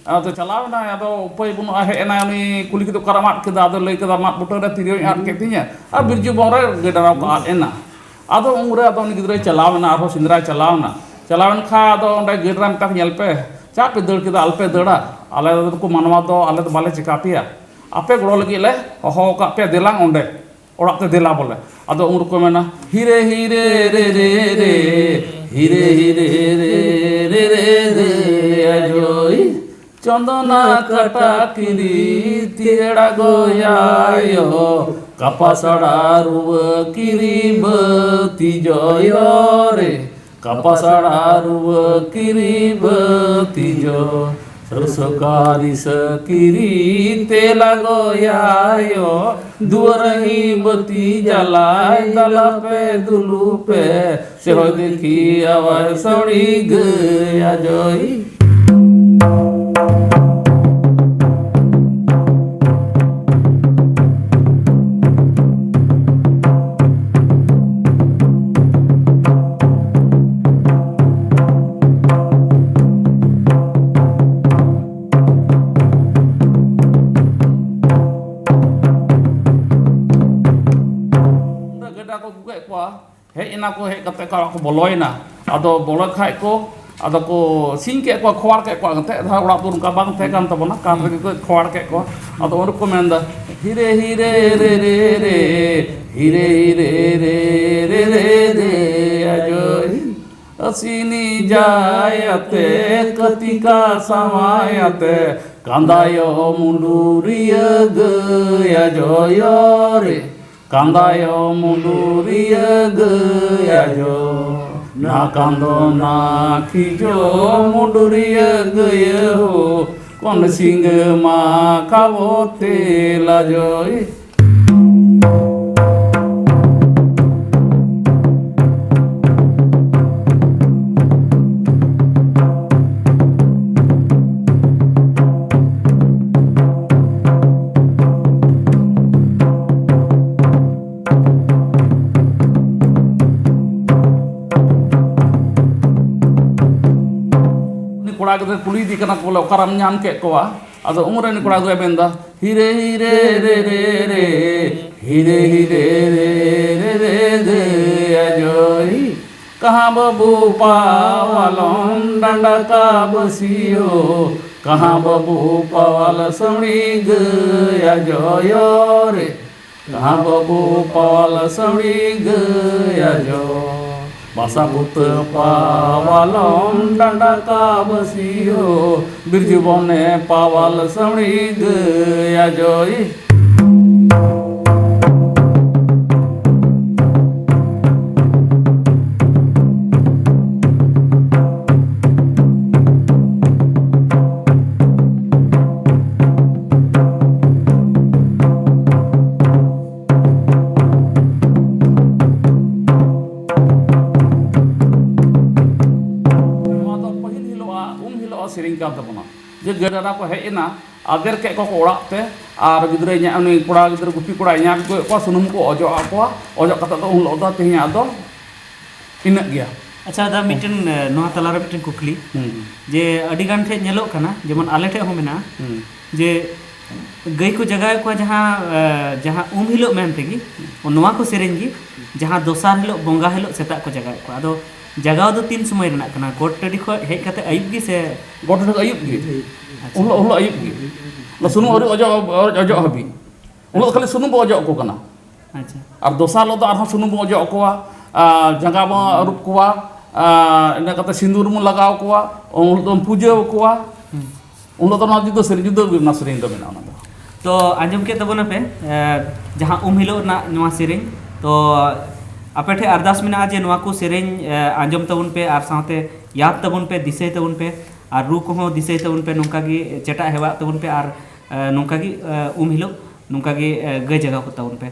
ᱟᱫᱚ ᱪᱟᱞᱟᱣ ᱮᱱᱟᱭ, ᱟᱫᱚ ᱩᱯᱟᱹᱭ ᱵᱟᱹᱱᱩᱜᱼᱟ, ᱦᱮᱡ ᱮᱱᱟᱭ, ᱩᱱᱤ ᱠᱩᱞᱤ ᱠᱮᱫᱮ, "ᱚᱠᱟᱨᱮᱢ ᱟᱫ ᱠᱮᱫᱟ?" ᱟᱫᱚ ᱞᱟᱹᱭ ᱠᱮᱫᱟ, "ᱢᱟᱫ ᱵᱩᱴᱟᱹ ᱨᱮ ᱛᱤᱨᱭᱳᱧ ᱟᱫ ᱠᱮᱫ ᱛᱤᱧᱟᱹ ᱟᱨ ᱵᱤᱨᱡᱩ ᱵᱚᱱ ᱨᱮ ᱜᱟᱹᱭ ᱰᱟᱝᱨᱟ ᱠᱚ ᱟᱫ ᱮᱱᱟ᱾" ᱟᱫᱚ ᱩᱱᱨᱮ ᱟᱫᱚ ᱩᱱᱤ ᱜᱤᱫᱽᱨᱟᱹᱭ ᱪᱟᱞᱟᱣ ᱮᱱᱟ, ᱟᱨᱦᱚᱸ ᱥᱮᱸᱫᱽᱨᱟᱭ ᱪᱟᱞᱟᱣ ᱮᱱᱟ᱾ ᱪᱟᱞᱟᱣ ᱮᱱ ᱠᱷᱟᱱ ᱟᱫᱚ ᱚᱸᱰᱮ ᱜᱟᱹᱭ ᱰᱟᱝᱨᱟ ᱢᱮᱛᱟ ᱠᱚ, "ᱧᱮᱞ ᱯᱮ, ᱪᱟᱜ ᱯᱮ ᱫᱟᱹᱲ ᱠᱮᱫᱟ, ᱟᱞᱚᱯᱮ ᱫᱟᱹᱲᱟ, ᱟᱞᱮ ᱫᱚ ᱱᱩᱠᱩ ᱢᱟᱱᱣᱟ ᱫᱚ ᱟᱞᱮ ᱫᱚ ᱵᱟᱞᱮ ᱪᱤᱠᱟ ᱯᱮᱭᱟ, ᱟᱯᱮ ᱜᱚᱲᱚ ᱞᱟᱹᱜᱤᱫ ᱞᱮ ᱦᱚᱦᱚ ᱟᱠᱟᱫ ᱯᱮᱭᱟ, ᱫᱮᱞᱟᱝ ᱚᱸᱰᱮ ᱚᱲᱟᱜ ᱛᱮ ᱫᱮᱞᱟ ᱵᱚᱞᱮ᱾" ᱟᱫᱚ ᱩᱱ ᱨᱮᱠᱚ ᱢᱮᱱᱟ, "ᱦᱤᱨᱮ ᱦᱤᱨᱮ ᱨᱮ ᱨᱮ ᱨᱮ, ᱦᱤᱨᱮ ᱦᱤᱨᱮ ᱨᱮ ᱨᱮ ᱨᱮ, ᱟᱡᱳᱭ᱾ ᱪᱚᱸᱫᱚᱱᱟ ᱠᱟᱴᱟ ᱠᱤᱨᱤ ᱛᱤᱭᱟᱲᱟ ᱜᱚᱭᱟᱭᱳ, ᱠᱟᱯᱟᱥᱟᱲᱟ ᱨᱩᱣᱟᱹ ᱠᱤᱨᱤ ᱵᱟᱹᱛᱤ ᱡᱚᱭᱚ ᱨᱮ, ᱠᱟᱯᱟᱥᱟᱲᱟ ᱨᱩᱣᱟᱹ ᱠᱤᱨᱤ ᱵᱟᱹᱛᱤ ᱡᱚ, ᱥᱟᱹᱨᱥᱟᱹ ᱠᱟᱨᱤ ᱥᱟᱹᱠᱤᱨᱤ ᱛᱮᱞᱟ ᱜᱚᱭᱟᱭᱳ, ᱫᱩᱣᱟᱹᱨ ᱦᱤ ᱵᱟᱹᱛᱤ ᱡᱟᱞᱟᱭ ᱫᱟᱞᱟ ᱯᱮ ᱫᱩᱞᱩ ᱯᱮ, ᱥᱮ ᱦᱚᱭ ᱫᱮᱠᱷᱤ ᱟᱣᱟᱭ ᱥᱟᱹᱣᱲᱤ ᱜᱟᱹᱭ ᱟᱡᱚᱭ᱾ ᱜᱟᱹᱰᱟ ᱠᱚ ᱟᱹᱜᱩ ᱠᱮᱫ ᱠᱚᱣᱟ᱾ ᱦᱮᱡ ᱮᱱᱟ ᱠᱚ, ᱦᱮᱡ ᱠᱟᱛᱮ ᱠᱚ ᱚᱲᱟᱜ ᱠᱚ ᱵᱚᱞᱚᱭᱮᱱᱟ᱾ ᱟᱫᱚ ᱵᱚᱞᱚ ᱠᱷᱟᱡ ᱠᱚ, ᱟᱫᱚ ᱠᱚ ᱥᱤᱧ ᱠᱮᱫ ᱠᱚᱣᱟ, ᱠᱷᱚᱣᱟᱲ ᱠᱮᱫ ᱠᱚᱣᱟ᱾ ᱮᱱᱛᱮᱫ ᱫᱷᱟᱨᱟ ᱚᱲᱟᱜ ᱫᱚ ᱚᱱᱠᱟ ᱵᱟᱝ ᱛᱟᱦᱮᱸ ᱠᱟᱱ ᱛᱟᱵᱚᱱᱟ, ᱠᱟᱴ ᱨᱮᱜᱮ ᱠᱚ ᱠᱷᱚᱣᱟᱲ ᱠᱮᱫ ᱠᱚᱣᱟ᱾ ᱟᱫᱚ ᱩᱱ ᱨᱮᱠᱚ ᱢᱮᱱᱫᱟ, "ᱦᱤᱨᱮ ᱦᱤᱨᱮ ᱨᱮ ᱨᱮ ᱨᱮ, ᱦᱤᱨᱮ ᱦᱤᱨᱮ ᱨᱮ ᱨᱮ ᱨᱮ, ᱟᱡᱚᱭ ᱟᱥᱤᱱᱤ ᱡᱟᱭᱟᱛᱮ, ᱠᱟᱹᱛᱤᱠᱟ ᱥᱟᱶᱟᱭᱟᱛᱮ, ᱠᱟᱸᱫᱟᱭᱚ ᱢᱩᱰᱩᱨᱤᱭᱟᱹ ᱜᱟᱹᱭ ᱟᱡᱚᱭᱚ ᱨᱮ, ᱠᱟᱸᱫᱟᱭᱚ ᱢᱩᱰᱩᱨᱤᱭᱟᱹ ᱜᱟᱹᱭ ᱟᱡᱚ, ᱱᱟ ᱠᱟᱸᱫᱚ ᱱᱟ ᱠᱷᱤᱡᱚ ᱢᱩᱰᱩᱨᱤᱭᱟᱹ ᱜᱟᱹᱭ ᱦᱳ, ᱠᱚᱱ ᱥᱤᱝᱜᱟᱹ ᱢᱟ ᱠᱟᱵᱚ ᱛᱮ ᱞᱟᱡᱚᱭ᱾" ᱩᱱᱤ ᱠᱚᱲᱟ ᱜᱤᱫᱽᱨᱟᱹ ᱠᱩᱞᱤᱭᱮᱫᱮ ᱠᱟᱱᱟ ᱠᱚ ᱵᱚᱞᱮ, "ᱚᱠᱟᱨᱮᱢ ᱧᱟᱢ ᱠᱮᱫ ᱠᱚᱣᱟ?" ᱟᱫᱚ ᱩᱱᱨᱮ ᱩᱱᱤ ᱠᱚᱲᱟ ᱜᱤᱫᱽᱨᱟᱹᱭ ᱢᱮᱱᱫᱟ, "ᱦᱤᱨᱮ ᱦᱤᱨᱮ ᱨᱮ ᱨᱮ ᱨᱮ, ᱦᱤᱨᱮ ᱦᱤᱨᱮ ᱨᱮ ᱨᱮ ᱨᱮ ᱨᱮ ᱟᱡᱚᱭ, ᱠᱟᱦᱟᱸ ᱵᱟᱹᱵᱩ ᱯᱟᱣᱟᱞᱚᱢ ᱰᱟᱸᱰᱟ ᱠᱟ ᱵᱟᱹᱥᱤᱭᱳ, ᱠᱟᱦᱟᱸ ᱵᱟᱹᱵᱩ ᱯᱟᱣᱟᱞ ᱥᱟᱹᱣᱲᱤ ᱜᱟᱹᱭ ᱟᱡᱚᱭᱚ ᱨᱮ, ᱠᱟᱦᱟᱸ ᱵᱟᱹᱵᱩ ᱯᱟᱣᱟᱞ ᱥᱟᱹᱣᱲᱤ ᱜᱟᱹᱭ ᱟᱡᱚ, ᱵᱟᱥᱟ ᱵᱩᱛᱟᱹ ᱯᱟᱣᱟᱞᱚᱢ ᱰᱟᱸᱰᱟ ᱠᱟ ᱵᱟᱹᱥᱤᱭᱳ, ᱵᱤᱨᱡᱩ ᱵᱚᱱᱮ ᱯᱟᱣᱟᱞ ᱥᱟᱹᱣᱲᱤ ᱜᱟᱹᱭ ᱟᱡᱚᱭ᱾" ᱱᱚᱣᱟ ᱫᱚ ᱯᱟᱹᱦᱤᱞ ᱦᱤᱞᱳᱜᱼᱟ, ᱩᱢ ᱦᱤᱞᱳᱜᱼᱟ ᱥᱮᱨᱮᱧ ᱠᱟᱱ ᱛᱟᱵᱚᱱᱟ᱾ ᱡᱮ ᱜᱟᱹᱭ ᱰᱟᱝᱨᱟ ᱠᱚ ᱦᱮᱡ ᱮᱱᱟ, ᱟᱫᱮᱨ ᱠᱮᱫ ᱠᱚᱣᱟ ᱠᱚ ᱚᱲᱟᱜ ᱛᱮ, ᱟᱨ ᱜᱤᱫᱽᱨᱟᱹᱭ ᱧᱟ-, ᱩᱱᱤ ᱠᱚᱲᱟ ᱜᱤᱫᱽᱨᱟᱹ, ᱜᱩᱯᱤ ᱠᱚᱲᱟᱭ ᱧᱟᱢ ᱠᱮᱫ ᱠᱚᱣᱟ, ᱥᱩᱱᱩᱢ ᱠᱚ ᱚᱡᱚᱜ ᱟᱠᱚᱣᱟ, ᱚᱡᱚᱜ ᱠᱟᱛᱮ ᱫᱚ ᱩᱱ ᱦᱤᱞᱳᱜ ᱫᱚ ᱛᱮᱦᱮᱧᱟᱜ ᱫᱚ ᱤᱱᱟᱹᱜ ᱜᱮᱭᱟ᱾ ᱟᱪᱪᱷᱟ ᱫᱟ, ᱢᱤᱫᱴᱮᱱ, ᱮ, ᱱᱚᱣᱟ ᱛᱟᱞᱟᱨᱮ ᱢᱤᱫᱴᱮᱱ ᱠᱩᱠᱞᱤ, ᱦᱩᱸ᱾ ᱡᱮ ᱟᱹᱰᱤ ᱜᱟᱱ ᱴᱷᱮᱡ ᱧᱮᱞᱚᱜ ᱠᱟᱱᱟ, ᱡᱮᱢᱚᱱ ᱟᱞᱮ ᱴᱷᱮᱡ ᱦᱚᱸ ᱢᱮᱱᱟᱜᱼᱟ, ᱦᱩᱸ᱾ ᱡᱮ ᱜᱟᱹᱭ ᱠᱚ ᱡᱟᱜᱟᱣᱮᱫ ᱠᱚᱣᱟ ᱡᱟᱦᱟᱸ, ᱮ, ᱡᱟᱦᱟᱸ ᱩᱢ ᱦᱤᱞᱳᱜ ᱢᱮᱱ ᱛᱮᱜᱮ, ᱱᱚᱣᱟ ᱠᱚ ᱥᱮᱨᱮᱧ ᱜᱮ, ᱡᱟᱦᱟᱸ ᱫᱚᱥᱟᱨ ᱦᱤᱞᱳᱜ, ᱵᱚᱸᱜᱟ ᱦᱤᱞᱳᱜ ᱥᱮᱛᱟᱜ ᱠᱚ ᱡᱟᱜᱟᱣᱮᱫ ᱠᱚᱣᱟ᱾ ᱟᱫᱚ ᱡᱟᱜᱟᱣ ᱫᱚ ᱛᱤᱱ ᱥᱚᱢᱚᱭ ᱨᱮᱱᱟᱜ ᱠᱟᱱᱟ? ᱜᱚᱴ ᱴᱟᱺᱰᱤ ᱠᱷᱚᱱ ᱦᱮᱡ ᱠᱟᱛᱮ ᱟᱹᱭᱩᱵ ᱜᱮ ᱥᱮ? ᱜᱚᱴ ᱴᱟᱺᱰᱤ ᱟᱹᱭᱩᱵ ᱜᱮ᱾ ᱟᱪᱪᱷᱟ᱾ ᱩᱱ ᱦᱤᱞᱳᱜ ᱩᱱ ᱦᱤᱞᱳᱜ ᱟᱹᱭᱩᱵ ᱜᱮ᱾ ᱚᱱᱟ ᱥᱩᱱᱩᱢ ᱟᱹᱣᱨᱤ ᱚᱡᱚᱜ ᱚᱡᱚᱜ ᱦᱟᱹᱵᱤᱡ᱾ ᱩᱱ ᱦᱤᱞᱳᱜ ᱠᱷᱟᱹᱞᱤ ᱥᱩᱱᱩᱢ ᱵᱚ ᱚᱡᱚᱜ ᱟᱠᱚ ᱠᱟᱱᱟ᱾ ᱟᱪᱪᱷᱟ᱾ ᱟᱨ ᱫᱚᱥᱟᱨ ᱦᱤᱞᱳᱜ ᱫᱚ ᱟᱨᱦᱚᱸ ᱥᱩᱱᱩᱢ ᱵᱚ ᱚᱡᱚᱜ ᱟᱠᱚᱣᱟ, ᱟᱨ ᱡᱟᱸᱜᱟ ᱵᱚ ᱟᱹᱨᱩᱵ ᱠᱚᱣᱟ, ᱟᱨ ᱤᱱᱟᱹ ᱠᱟᱛᱮ ᱥᱤᱸᱫᱩᱨ ᱵᱚ ᱞᱟᱜᱟᱣ ᱠᱚᱣᱟ, ᱩᱱ ᱦᱤᱞᱳᱜ ᱫᱚ ᱯᱩᱡᱟᱹ ᱟᱠᱚᱣᱟ᱾ ᱦᱩᱸ᱾ ᱩᱱ ᱦᱤᱞᱳᱜ ᱫᱚ ᱱᱚᱣᱟ ᱡᱩᱫᱟᱹ ᱥᱮᱨᱮᱧ, ᱡᱩᱫᱟᱹ ᱜᱮ ᱚᱱᱟ ᱥᱮᱨᱮᱧ ᱫᱚ ᱢᱮᱱᱟᱜᱼᱟ ᱚᱱᱟ ᱫᱚ᱾ ᱛᱚ ᱟᱸᱡᱚᱢ ᱠᱮᱫ ᱛᱟᱵᱚᱱᱟᱯᱮ, ᱮ, ᱡᱟᱦᱟᱸ ᱩᱢ ᱦᱤᱞᱳᱜ ᱨᱮᱱᱟᱜ ᱱᱚᱣᱟ ᱥᱮᱨᱮᱧ᱾ ᱛᱚ ᱟᱯᱮ ᱴᱷᱮᱱ ᱟᱨᱫᱟᱥ ᱢᱮᱱᱟᱜᱼᱟ ᱡᱮ ᱱᱚᱣᱟ ᱠᱚ ᱥᱮᱨᱮᱧ, ᱮ, ᱟᱸᱡᱚᱢ ᱛᱟᱵᱚᱱ ᱯᱮ ᱟᱨ ᱥᱟᱶᱛᱮ ᱭᱟᱫ ᱛᱟᱵᱚᱱ ᱯᱮ, ᱫᱤᱥᱟᱹᱭ ᱛᱟᱵᱚᱱ ᱯᱮ ᱟᱨ ᱨᱩ ᱠᱚᱦᱚᱸ ᱫᱤᱥᱟᱹᱭ ᱛᱟᱵᱚᱱ ᱯᱮ, ᱱᱚᱝᱠᱟ ᱜᱮ ᱪᱮᱴᱟᱜ ᱦᱮᱣᱟᱜ ᱛᱟᱵᱚᱱ ᱯᱮ ᱟᱨ, ᱮ, ᱱᱚᱝᱠᱟ ᱜᱮ, ᱮ, ᱩᱢ ᱦᱤᱞᱳᱜ ᱱᱚᱝᱠᱟ ᱜᱮ, ᱮ, ᱜᱟᱹᱭ ᱡᱟᱜᱟᱣ ᱠᱚ ᱛᱟᱵᱚᱱ ᱯᱮ᱾